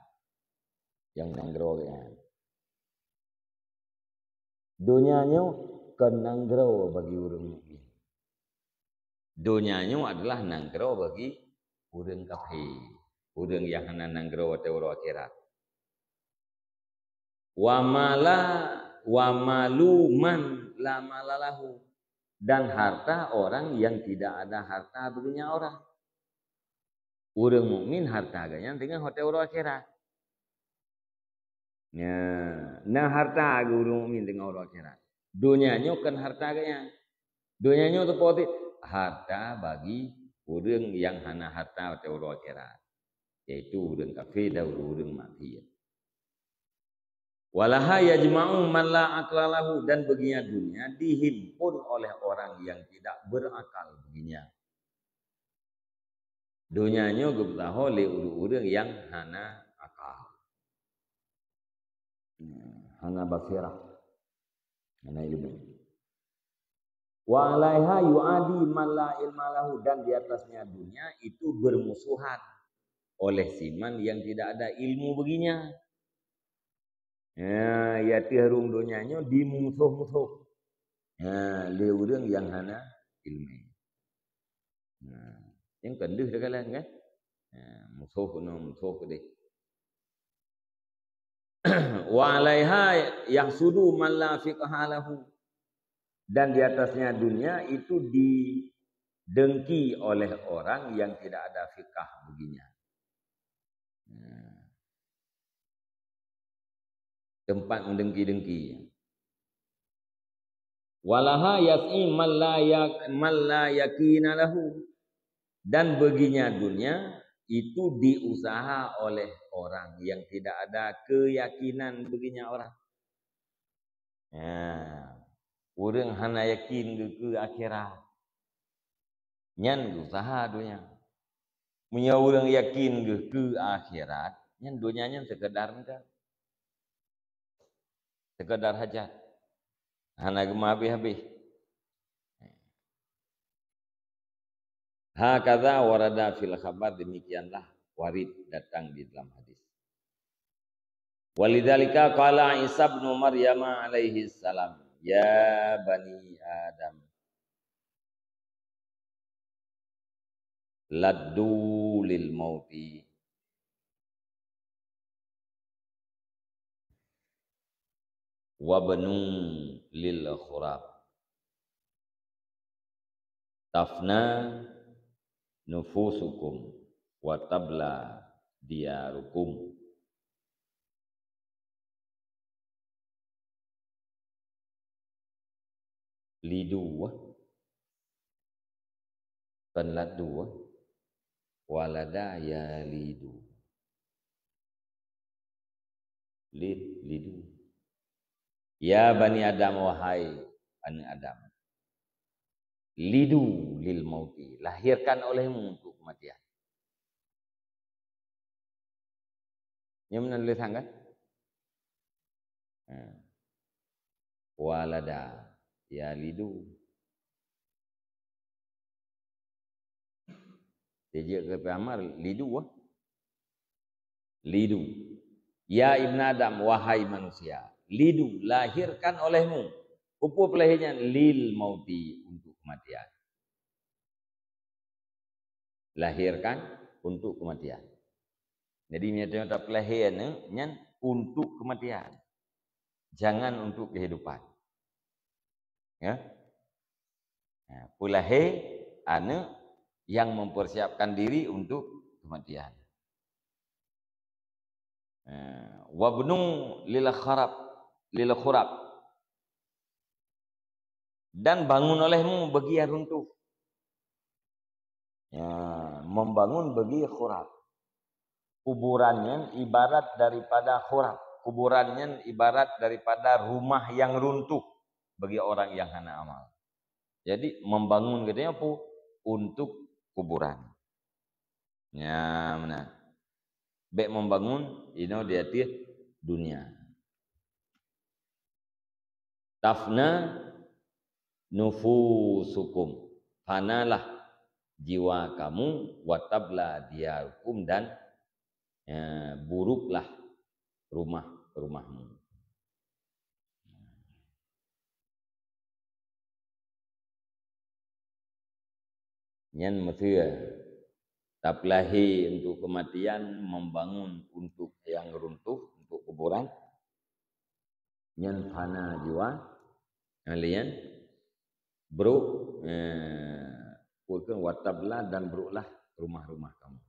Nyang nanggroe geuhnyan. Donya nyoe kon nanggroe bagi ureueng mukmin. Donya nyoe adalah nanggroe bagi ureueng kafé, ureueng nyang hana nanggroe watèe uroe akhirat. Wa mala, wa malu man la mala lahu. Dan harta orang yang tidak ada harta baginya orang. Ureueng mukmin harta geuhnyan teungoh watèe uroe akhirat. Nyan, na harta geuh ureueng mukmin teungoh uroe akhirat. Donya nyoe kon harta geuhnyan. Donya nyoe teupeue cit? Harta bagi ureueng nyang hana harta watèe uroe akhirat, yaitu ureueng kafé dan ureueng maksiat. Walaha yajma'u man la aqla lahu, dan beuginya dunia dihimpun oleh orang yang tidak berakal beuginya. Donya nyoe geupeusaho lé ureuëng-ureuëng nyang hana akal. Hana basirah. Hana ilmu. Wa alaiha yu'adi man la ilma lahu, dan di atasnya dunia itu bermusuhan oleh siman yang tidak ada ilmu baginya. Ya, ya teuh rhueng donya nyoe dimusoh-musoh. Ya, lé ureuëng nyang hana ilmu. Nah, nyang kandeuh teukalan kan? Ya, musoh keunoe, musoh keudeh. Wa alaiha yahsudu man la fiqha lahu. Dan di atasnya dunia itu didengki oleh orang yang tidak ada fiqah baginya. Nah. Tempat mendengki-dengki. Walaha yas'i man la ya-, man la yaqina lahu. Dan baginya dunia itu diusaha oleh orang yang tidak ada keyakinan baginya orang. Ya. Ureuëng hana yakin geuh keu akhirat. Nyan geusaha donya. Meunyoe ureuëng yakin geuh keu akhirat, nyan donya nyan sekedar meuga. Sekedar hajat. Hana geumeuhabéh-habéh. Hakadha warada fil khabar, demikianlah warid datang di dalam hadis. Walidzalika qala Isa ibnu Maryam alaihi salam, "Ya bani Adam, laddu lil mauti wabnu lil khurab. Tafna nufusukum wa tabla diyarukum." Lidu, eh? Kon laddu, eh? Walada yalidu. Lid, lidu. Ya bani Adam, wahai aneuk Adam. Lidu lil mauti, lahirkan olehmu untuk kematian. Nyoe meunan tulésan kan? Ha. Walada yalidu. Dijeuet keu fi'il amar, lidu, ah. Lidu. Ya ibna Adam, wahai manusia. Lidu, lahirkan olehmu. Peue peulahé nyan? Lil mauti, untuk kematian. Lahirkan untuk kematian. Jadi, meunyoe tapeulahé aneuk nyan untuk kematian. Jangan untuk kehidupan. Ya. Ya, peulahé aneuk yang mempersiapkan diri untuk kematian. Eh, wabnu lil kharab, lil khurab. Dan bangun olehmu bagi nyang runtuh. Ya, membangun bagi khurab. Kuburan nyan ibarat daripada khurab. Kuburan nyan ibarat daripada rumah yang runtuh bagi orang yang hana amal. Jadi, membangun geutanyoe peue? Untuk kuburan. Nya, meunan. Bék membangun inoe di ateueh dunia. Tafna nufusukum, fanalah jiwa kamu, wa tabla diyarukum, dan, eh, buruklah rumah-rumahmu. Nyan meuseu tapeulahé untuk kematian, membangun untuk nyang runtuh, untuk kuburan. Nyan fana jiwa, nyang laén brok, eh, peue kheun, wa tabla, dan broklah rumah-rumah kamu.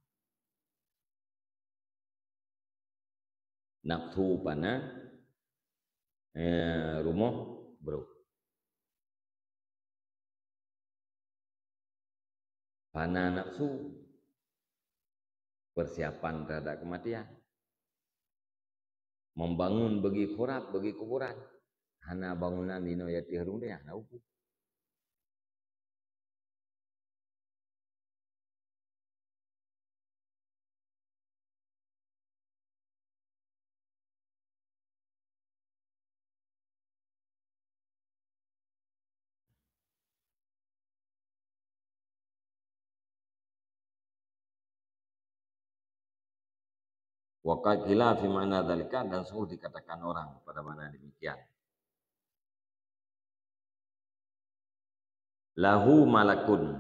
Nafsu fana, eh, rumoh brok. Fana nafsu, persiapan terhadap kematian. Membangun bagi khurab, bagi kuburan. Hana bangunan inoe ateueh rhueng deh, hana upu. Wa qad qila fi ma'na dzalika, dan sungguh dikatakan orang pada makna demikian. Lahu malakun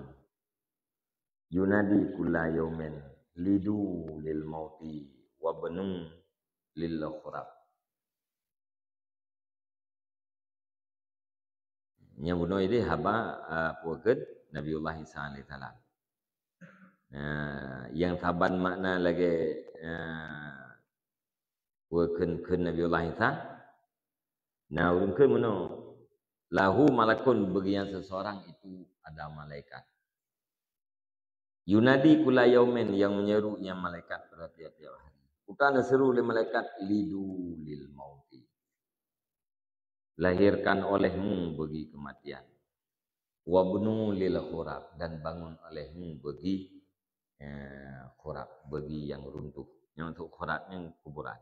yunadi kulla yaumin lidu lil mauti wabnu lil khurab. Nyang bunoe ideh haba, eh, peue kheun Nabiullah Isa alaihissalam. Nah, nyang saban makna lagée, eh, peue kheun, kheun Nabiullah Isa. Nah, ureuëng kheun meunoe, lahu malakun, bagi nyang seseorang itu ada malaikat. Yunadi kulla yaumin, yang menyeru ia malaikat pada tiap-tiap hari. Uta neuseru lé malaikat, lidu lil mauti. Lahirkan olehmu bagi kematian. Wabnu lil khurab, dan bangun olehmu bagi, eh, khurab, bagi yang runtuh. Yang untuk khurab ni kuburan.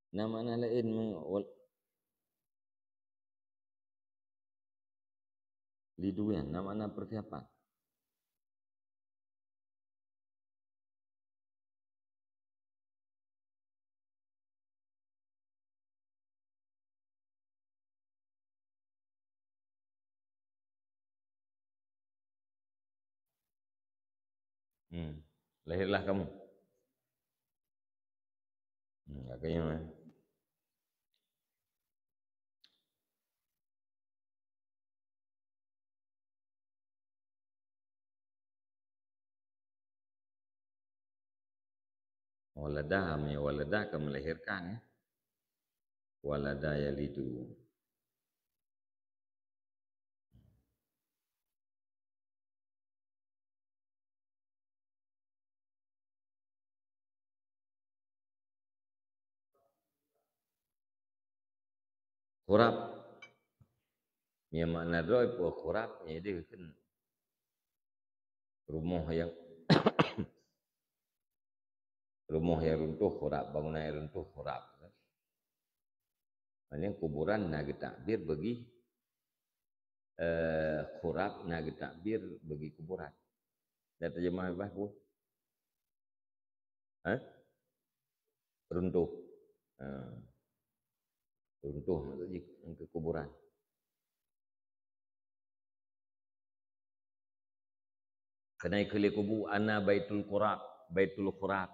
Na makna laén me-, wal-, lidu nyan, na makna persiapan. Hmm. Lahirlah kamu. Hmm, agaknya, eh. Walada, hanya walada ka melahirkan, ya. Walada yalidu. Khurab. Nyang makna droe peue khurab, nyan ideh kheun rumoh nyang, rumoh nyang runtoh khurab, bangunan nyang runtoh khurab. Maknanya kuburan na geutakbir bagi, eh, khurab na geutakbir bagi kuburan. Dan terjemah bebas pun. Hah? Runtoh. Ha. Runtoh maksud jih, keukuburan. Keunan kheun lé kubu, "Ana baitul qurab, baitul khurab."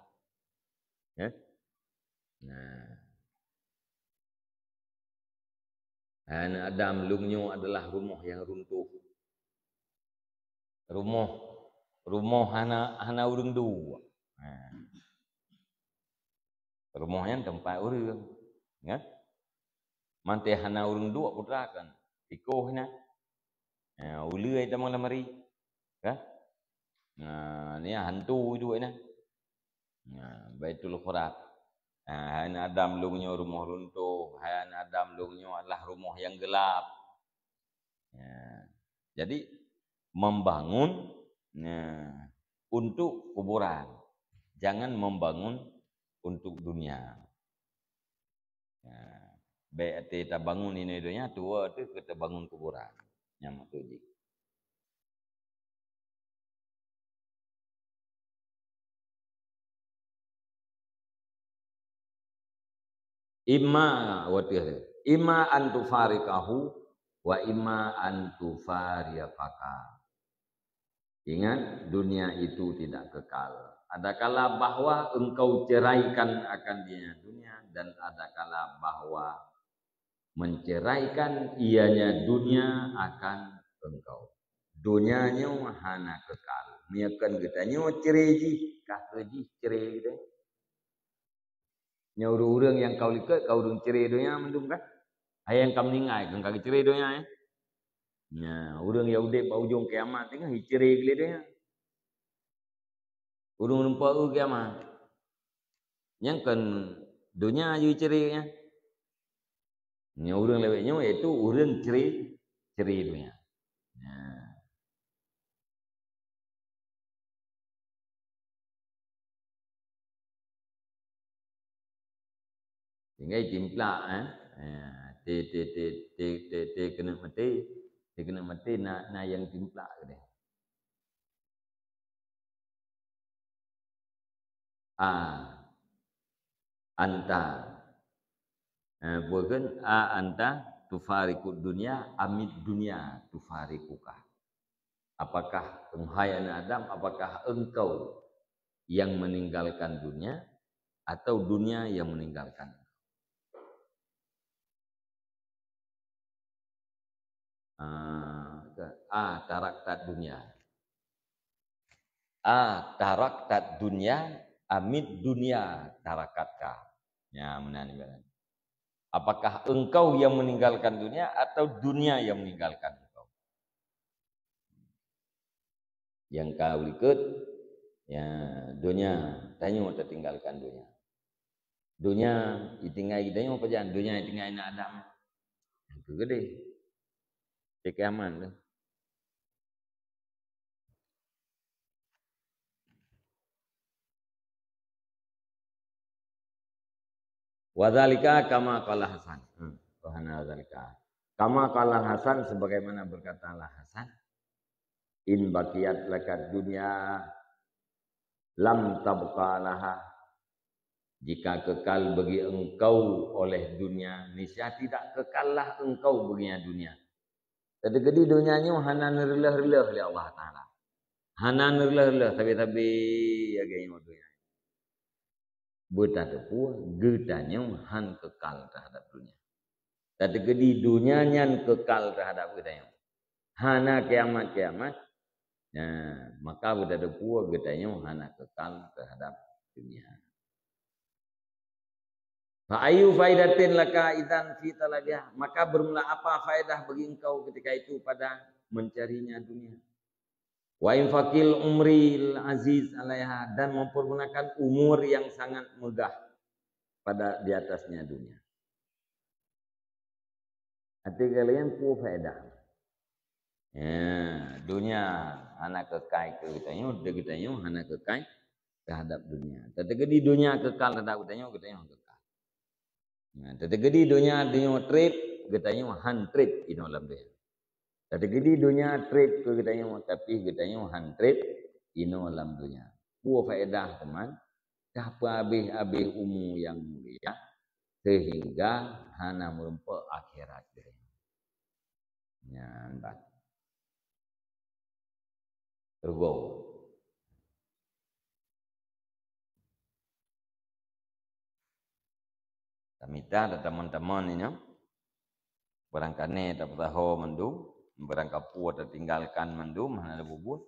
Ya? Nah. Hai aneuk Adam, lôn nyoe adalah rumoh nyang runtoh. Rumoh, rumoh hana, hana ureuëng duek. Ha. Rumoh nyan teumpat ureuëng, ya. Mantong hana ureuëng duek putra kan. Tikoh nyan. Ha, uleue tamong lam ari. Kan? Nah, ni hantu duek nyan. Nah, Baitul Khurab. Nah, hai aneuk Adam, lôn nyoe rumoh runtoh. Hai aneuk Adam, lôn nyoe adalah rumoh nyang geulab. Ya. Jadi, membangun, ya, untuk kuburan. Jangan membangun untuk dunia. Ya. Bék até tabangun inoe donya, tuwoe teuh keu tabangun kuburan. Nyan maksud jih. Imma, watèe, imma an tufariqahu wa imma an tufariqaka. Ingat, dunia itu tidak kekal. Adakala bahwa engkau ceraikan akan dia dunia, dan adakala bahwa menceraikan ianya dunia akan engkau. Dunia nyoe hana kekal. Meunyoe kon geutanyoe cerai jih, ka keu jih cerai geutanyoe. Nyoe ureuëng-ureuëng nyang ka likot ka ureuëng cre donya mandum kan? Hai nyang ka meuninggai kan ka geucre donya, eh? Nyan, ureuëng nyang udeb bak ujong kiamat teungoh jicre lé donya. Ureuëng lumpoe kiamat. Nyang kon donya jicre nyan. Nyoe ureuëng lawét nyoe yaitu ureuëng cre, cre donya. Nah. Tinggai timplak, eh. Eh, te, te, te, te, te, te keuneuk maté, te keuneuk maté na, na nyang timplak keudeh. A anta, eh, peue kheun? A anta tufariqud dunya amid dunya tufariquka. Apakah, hai aneuk Adam, apakah engkau yang meninggalkan dunia atau dunia yang meninggalkan engkau? Ah, ke, a tarakta dunya. A tarakta dunya amid dunya tarakatka. Ya, meunan ibarat. Apakah engkau yang meninggalkan dunia atau dunia yang meninggalkan engkau? Nyang ka likot, ya, donya, tanyoe tatinggalkan donya. Donya itinggai tanyoe pajan, donya itinggai aneuk Adam. Itu gede. Di kiamat tu. Wadzalika kama qala Hasan. Hmm, wa hana wadzalika. Kama qala Hasan, sebagaimana berkatalah Hasan, "In baqiyat lakad dunya lam tabqa laha." Jika kekal bagi engkau oleh dunia, niscaya tidak kekallah engkau bagi dunia. Teukeudi donya nyoe hana neureuloh-reuloh lé Allah Taala. Hana neureuloh-reuloh sabe-sabe lagée nyoe donya. Beutateupue geutanyoe han keukal teuhadap donya. Teukeudi donya nyan keukal teuhadap geutanyoe. Hana kiamat-kiamat, nah, maka beutateupue geutanyoe hana keukal teuhadap donya. Fa ayyu faidatin laka idzan fi talabiha? Maka bermula apa faedah bagi engkau ketika itu pada mencarinya dunia? Wa infaqil umril aziz alaiha, dan mempergunakan umur yang sangat megah pada di atasnya dunia. Até kalian peue faedah? Ya, dunia hana keukai keu geutanyoe, di geutanyoe hana keukai terhadap dunia. Teukeudi dunia kekal terhadap geutanyoe, geutanyoe kekal. Nah, teukeudi dunia, dunia treb, geutanyoe han treb inoe lam dunia. Teukeudi dunia treb keu geutanyoe, tapi geutanyoe han treb inoe lam dunia. Peue faedah teuma? Tapeuhabéh-habéh umu nyang mulia, sehingga hana meurumpok akhirat geutanyoe. Nyan ban. Rugoe. Tamita tatamong-tamong nyoe, barangkané tapeusaho mandum, barangkapeue tatinggalkan mandum, hana tapubuet,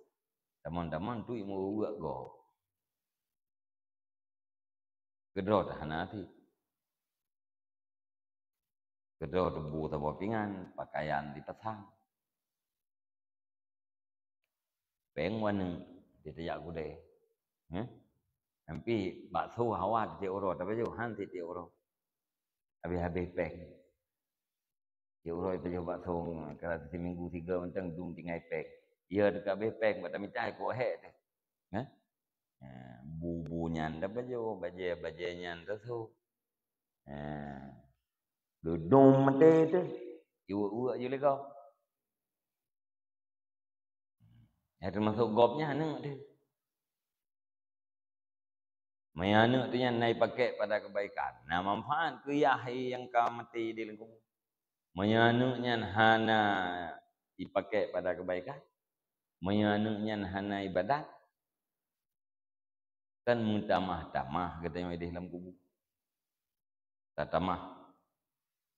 tamong-tamong tu imeureuek gob. Keudroe teuhana cit. Keudroe teubu saboh pingan, pakaian dipasang. Péng waneuk, di tajak keudè. Heh? Tapi bakso hawa tiep uroe, tapi han tiep uroe. Habéh-habéh péng. Tiep uroe pajoh bakso, kalau siminggu tiga mantong dum tinggai péng. Iya teuka habéh péng, bak tamita kok hék teuh. Heh? Ha, bu-bu nyan tapajoh, bajèe-bajèe nyan tasôk. Ha. Dudong maté teuh, iweuek-weuek ju lé gob. Nyang teumasok gob nyan aneuk teuh. Meunyoe aneuk teuh nyan na ipakék pada keubaikan, na manfaat keu yah nyang ka maté di lam kubu. Meunyoe aneuk nyan hana ipakék pada keubaikan, meunyoe aneuk nyan hana ibadat, kan meutamah-tamah geutanyoe idéh lam kubu. Tatamah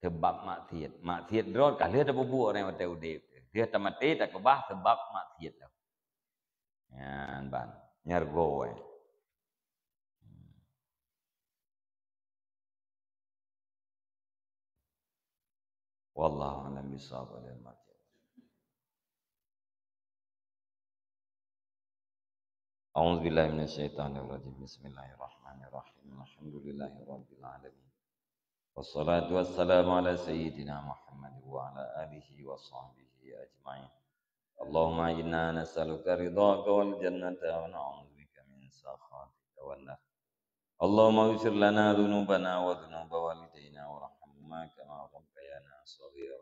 sabab maksiat. Maksiat droe ka lheueh tapubuet ureueng watèe udép. Lheueh tamaté takeubah sabab maksiat lom. Nyan ban, nyan rugoe. Wallahu a'lam bishawab. A'udzubillahi minasyaitonirrajim. Bismillahirrahmanirrahim. Alhamdulillahirabbil alamin. Wassalatu wassalamu ala sayyidina Muhammad wa ala alihi wa sahbihi ajma'in. Allahumma inna nas'aluka ridhaka wal jannata wa na'udzubika min sakhatika wan nar. Allahumma ighfir lana dzunubana wa dzunuba walidina warhamhuma kama rabbayana shaghira.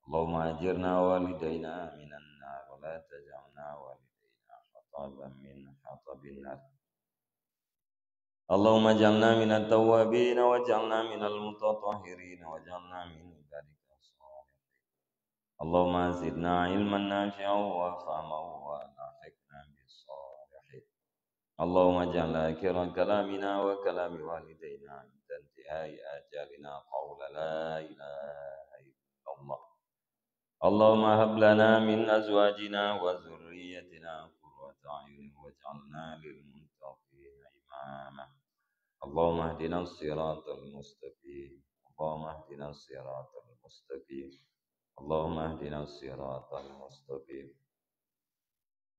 Allahumma ajirna wa walidaina minan nar wa la taj'alna wa walidina hataban min hatabin nar. Allahumma ij'alna minat tawwabin waj'alna minal mutatahhirin waj'alna min ibadika shalihin. Allahumma zidna ilman nafi'an wa fahman wa alhiqna bis shalihin. Allahumma ij'al akhira kalamina wa kalami walidaina 'inda intihai ajalina qawla la ilaha illallah. Allahumma hab lana min azwajina wa dzurriyyatina qurrata a'yun waj'alna lil muttaqina imama. Allahumma ihdinas siratal mustaqim. Allahumma ihdinas siratal mustaqim. Allahumma ihdinas siratal mustaqim.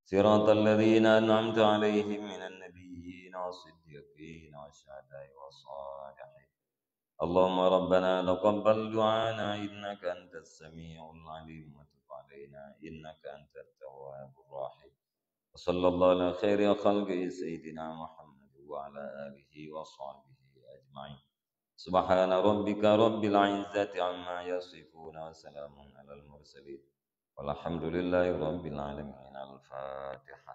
Siratal ladzina an'amta 'alaihim minan nabiyyin was siddiqin was syuhada'i was shalihin. Allahumma rabbana taqabbal du'ana innaka antas sami'ul alim wa tub 'alaina innaka antat tawwabur rahim. Wa sallallahu ala khairi khalqihi sayyidina Muhammad wa ala alihi wa sahbihi ajma'in. Subhana rabbika rabbil izzati amma yasifun wa salamun alal mursalin. Walhamdulillahi rabbil alamin. Al-Fatihah.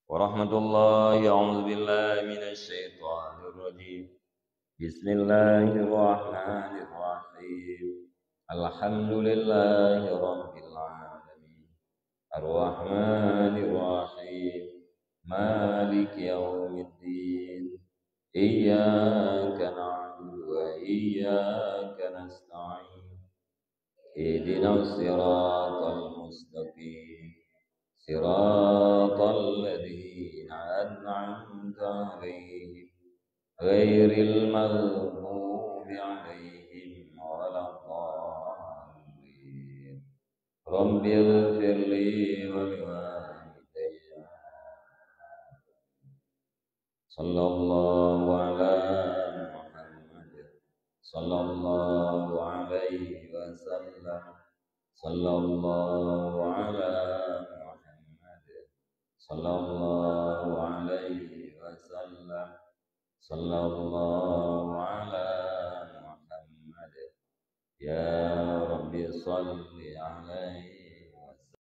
Warahmatullahi, a'udzubillahi minasyaitonirrajim. Bismillahirrahmanirrahim. Alhamdulillahi rabbil alamin. Arrahmanirrahim. Maliki yaumiddin. Iyyaka na'budu wa iyyaka nasta'in. Ihdinas siratal mustaqim. Siratal ladzina an'amta 'alaihim, ghairil maghdubi 'alaihim waladdallin. Rabbighfirli wa liwalidayya. Sallallahu ala Muhammad. Sallallahu alaihi wasallam. Sallallahu ala Muhammad. Sallallahu alaihi wasallam. Sallallahu ala Muhammad. Ya Rabbi salli alaihi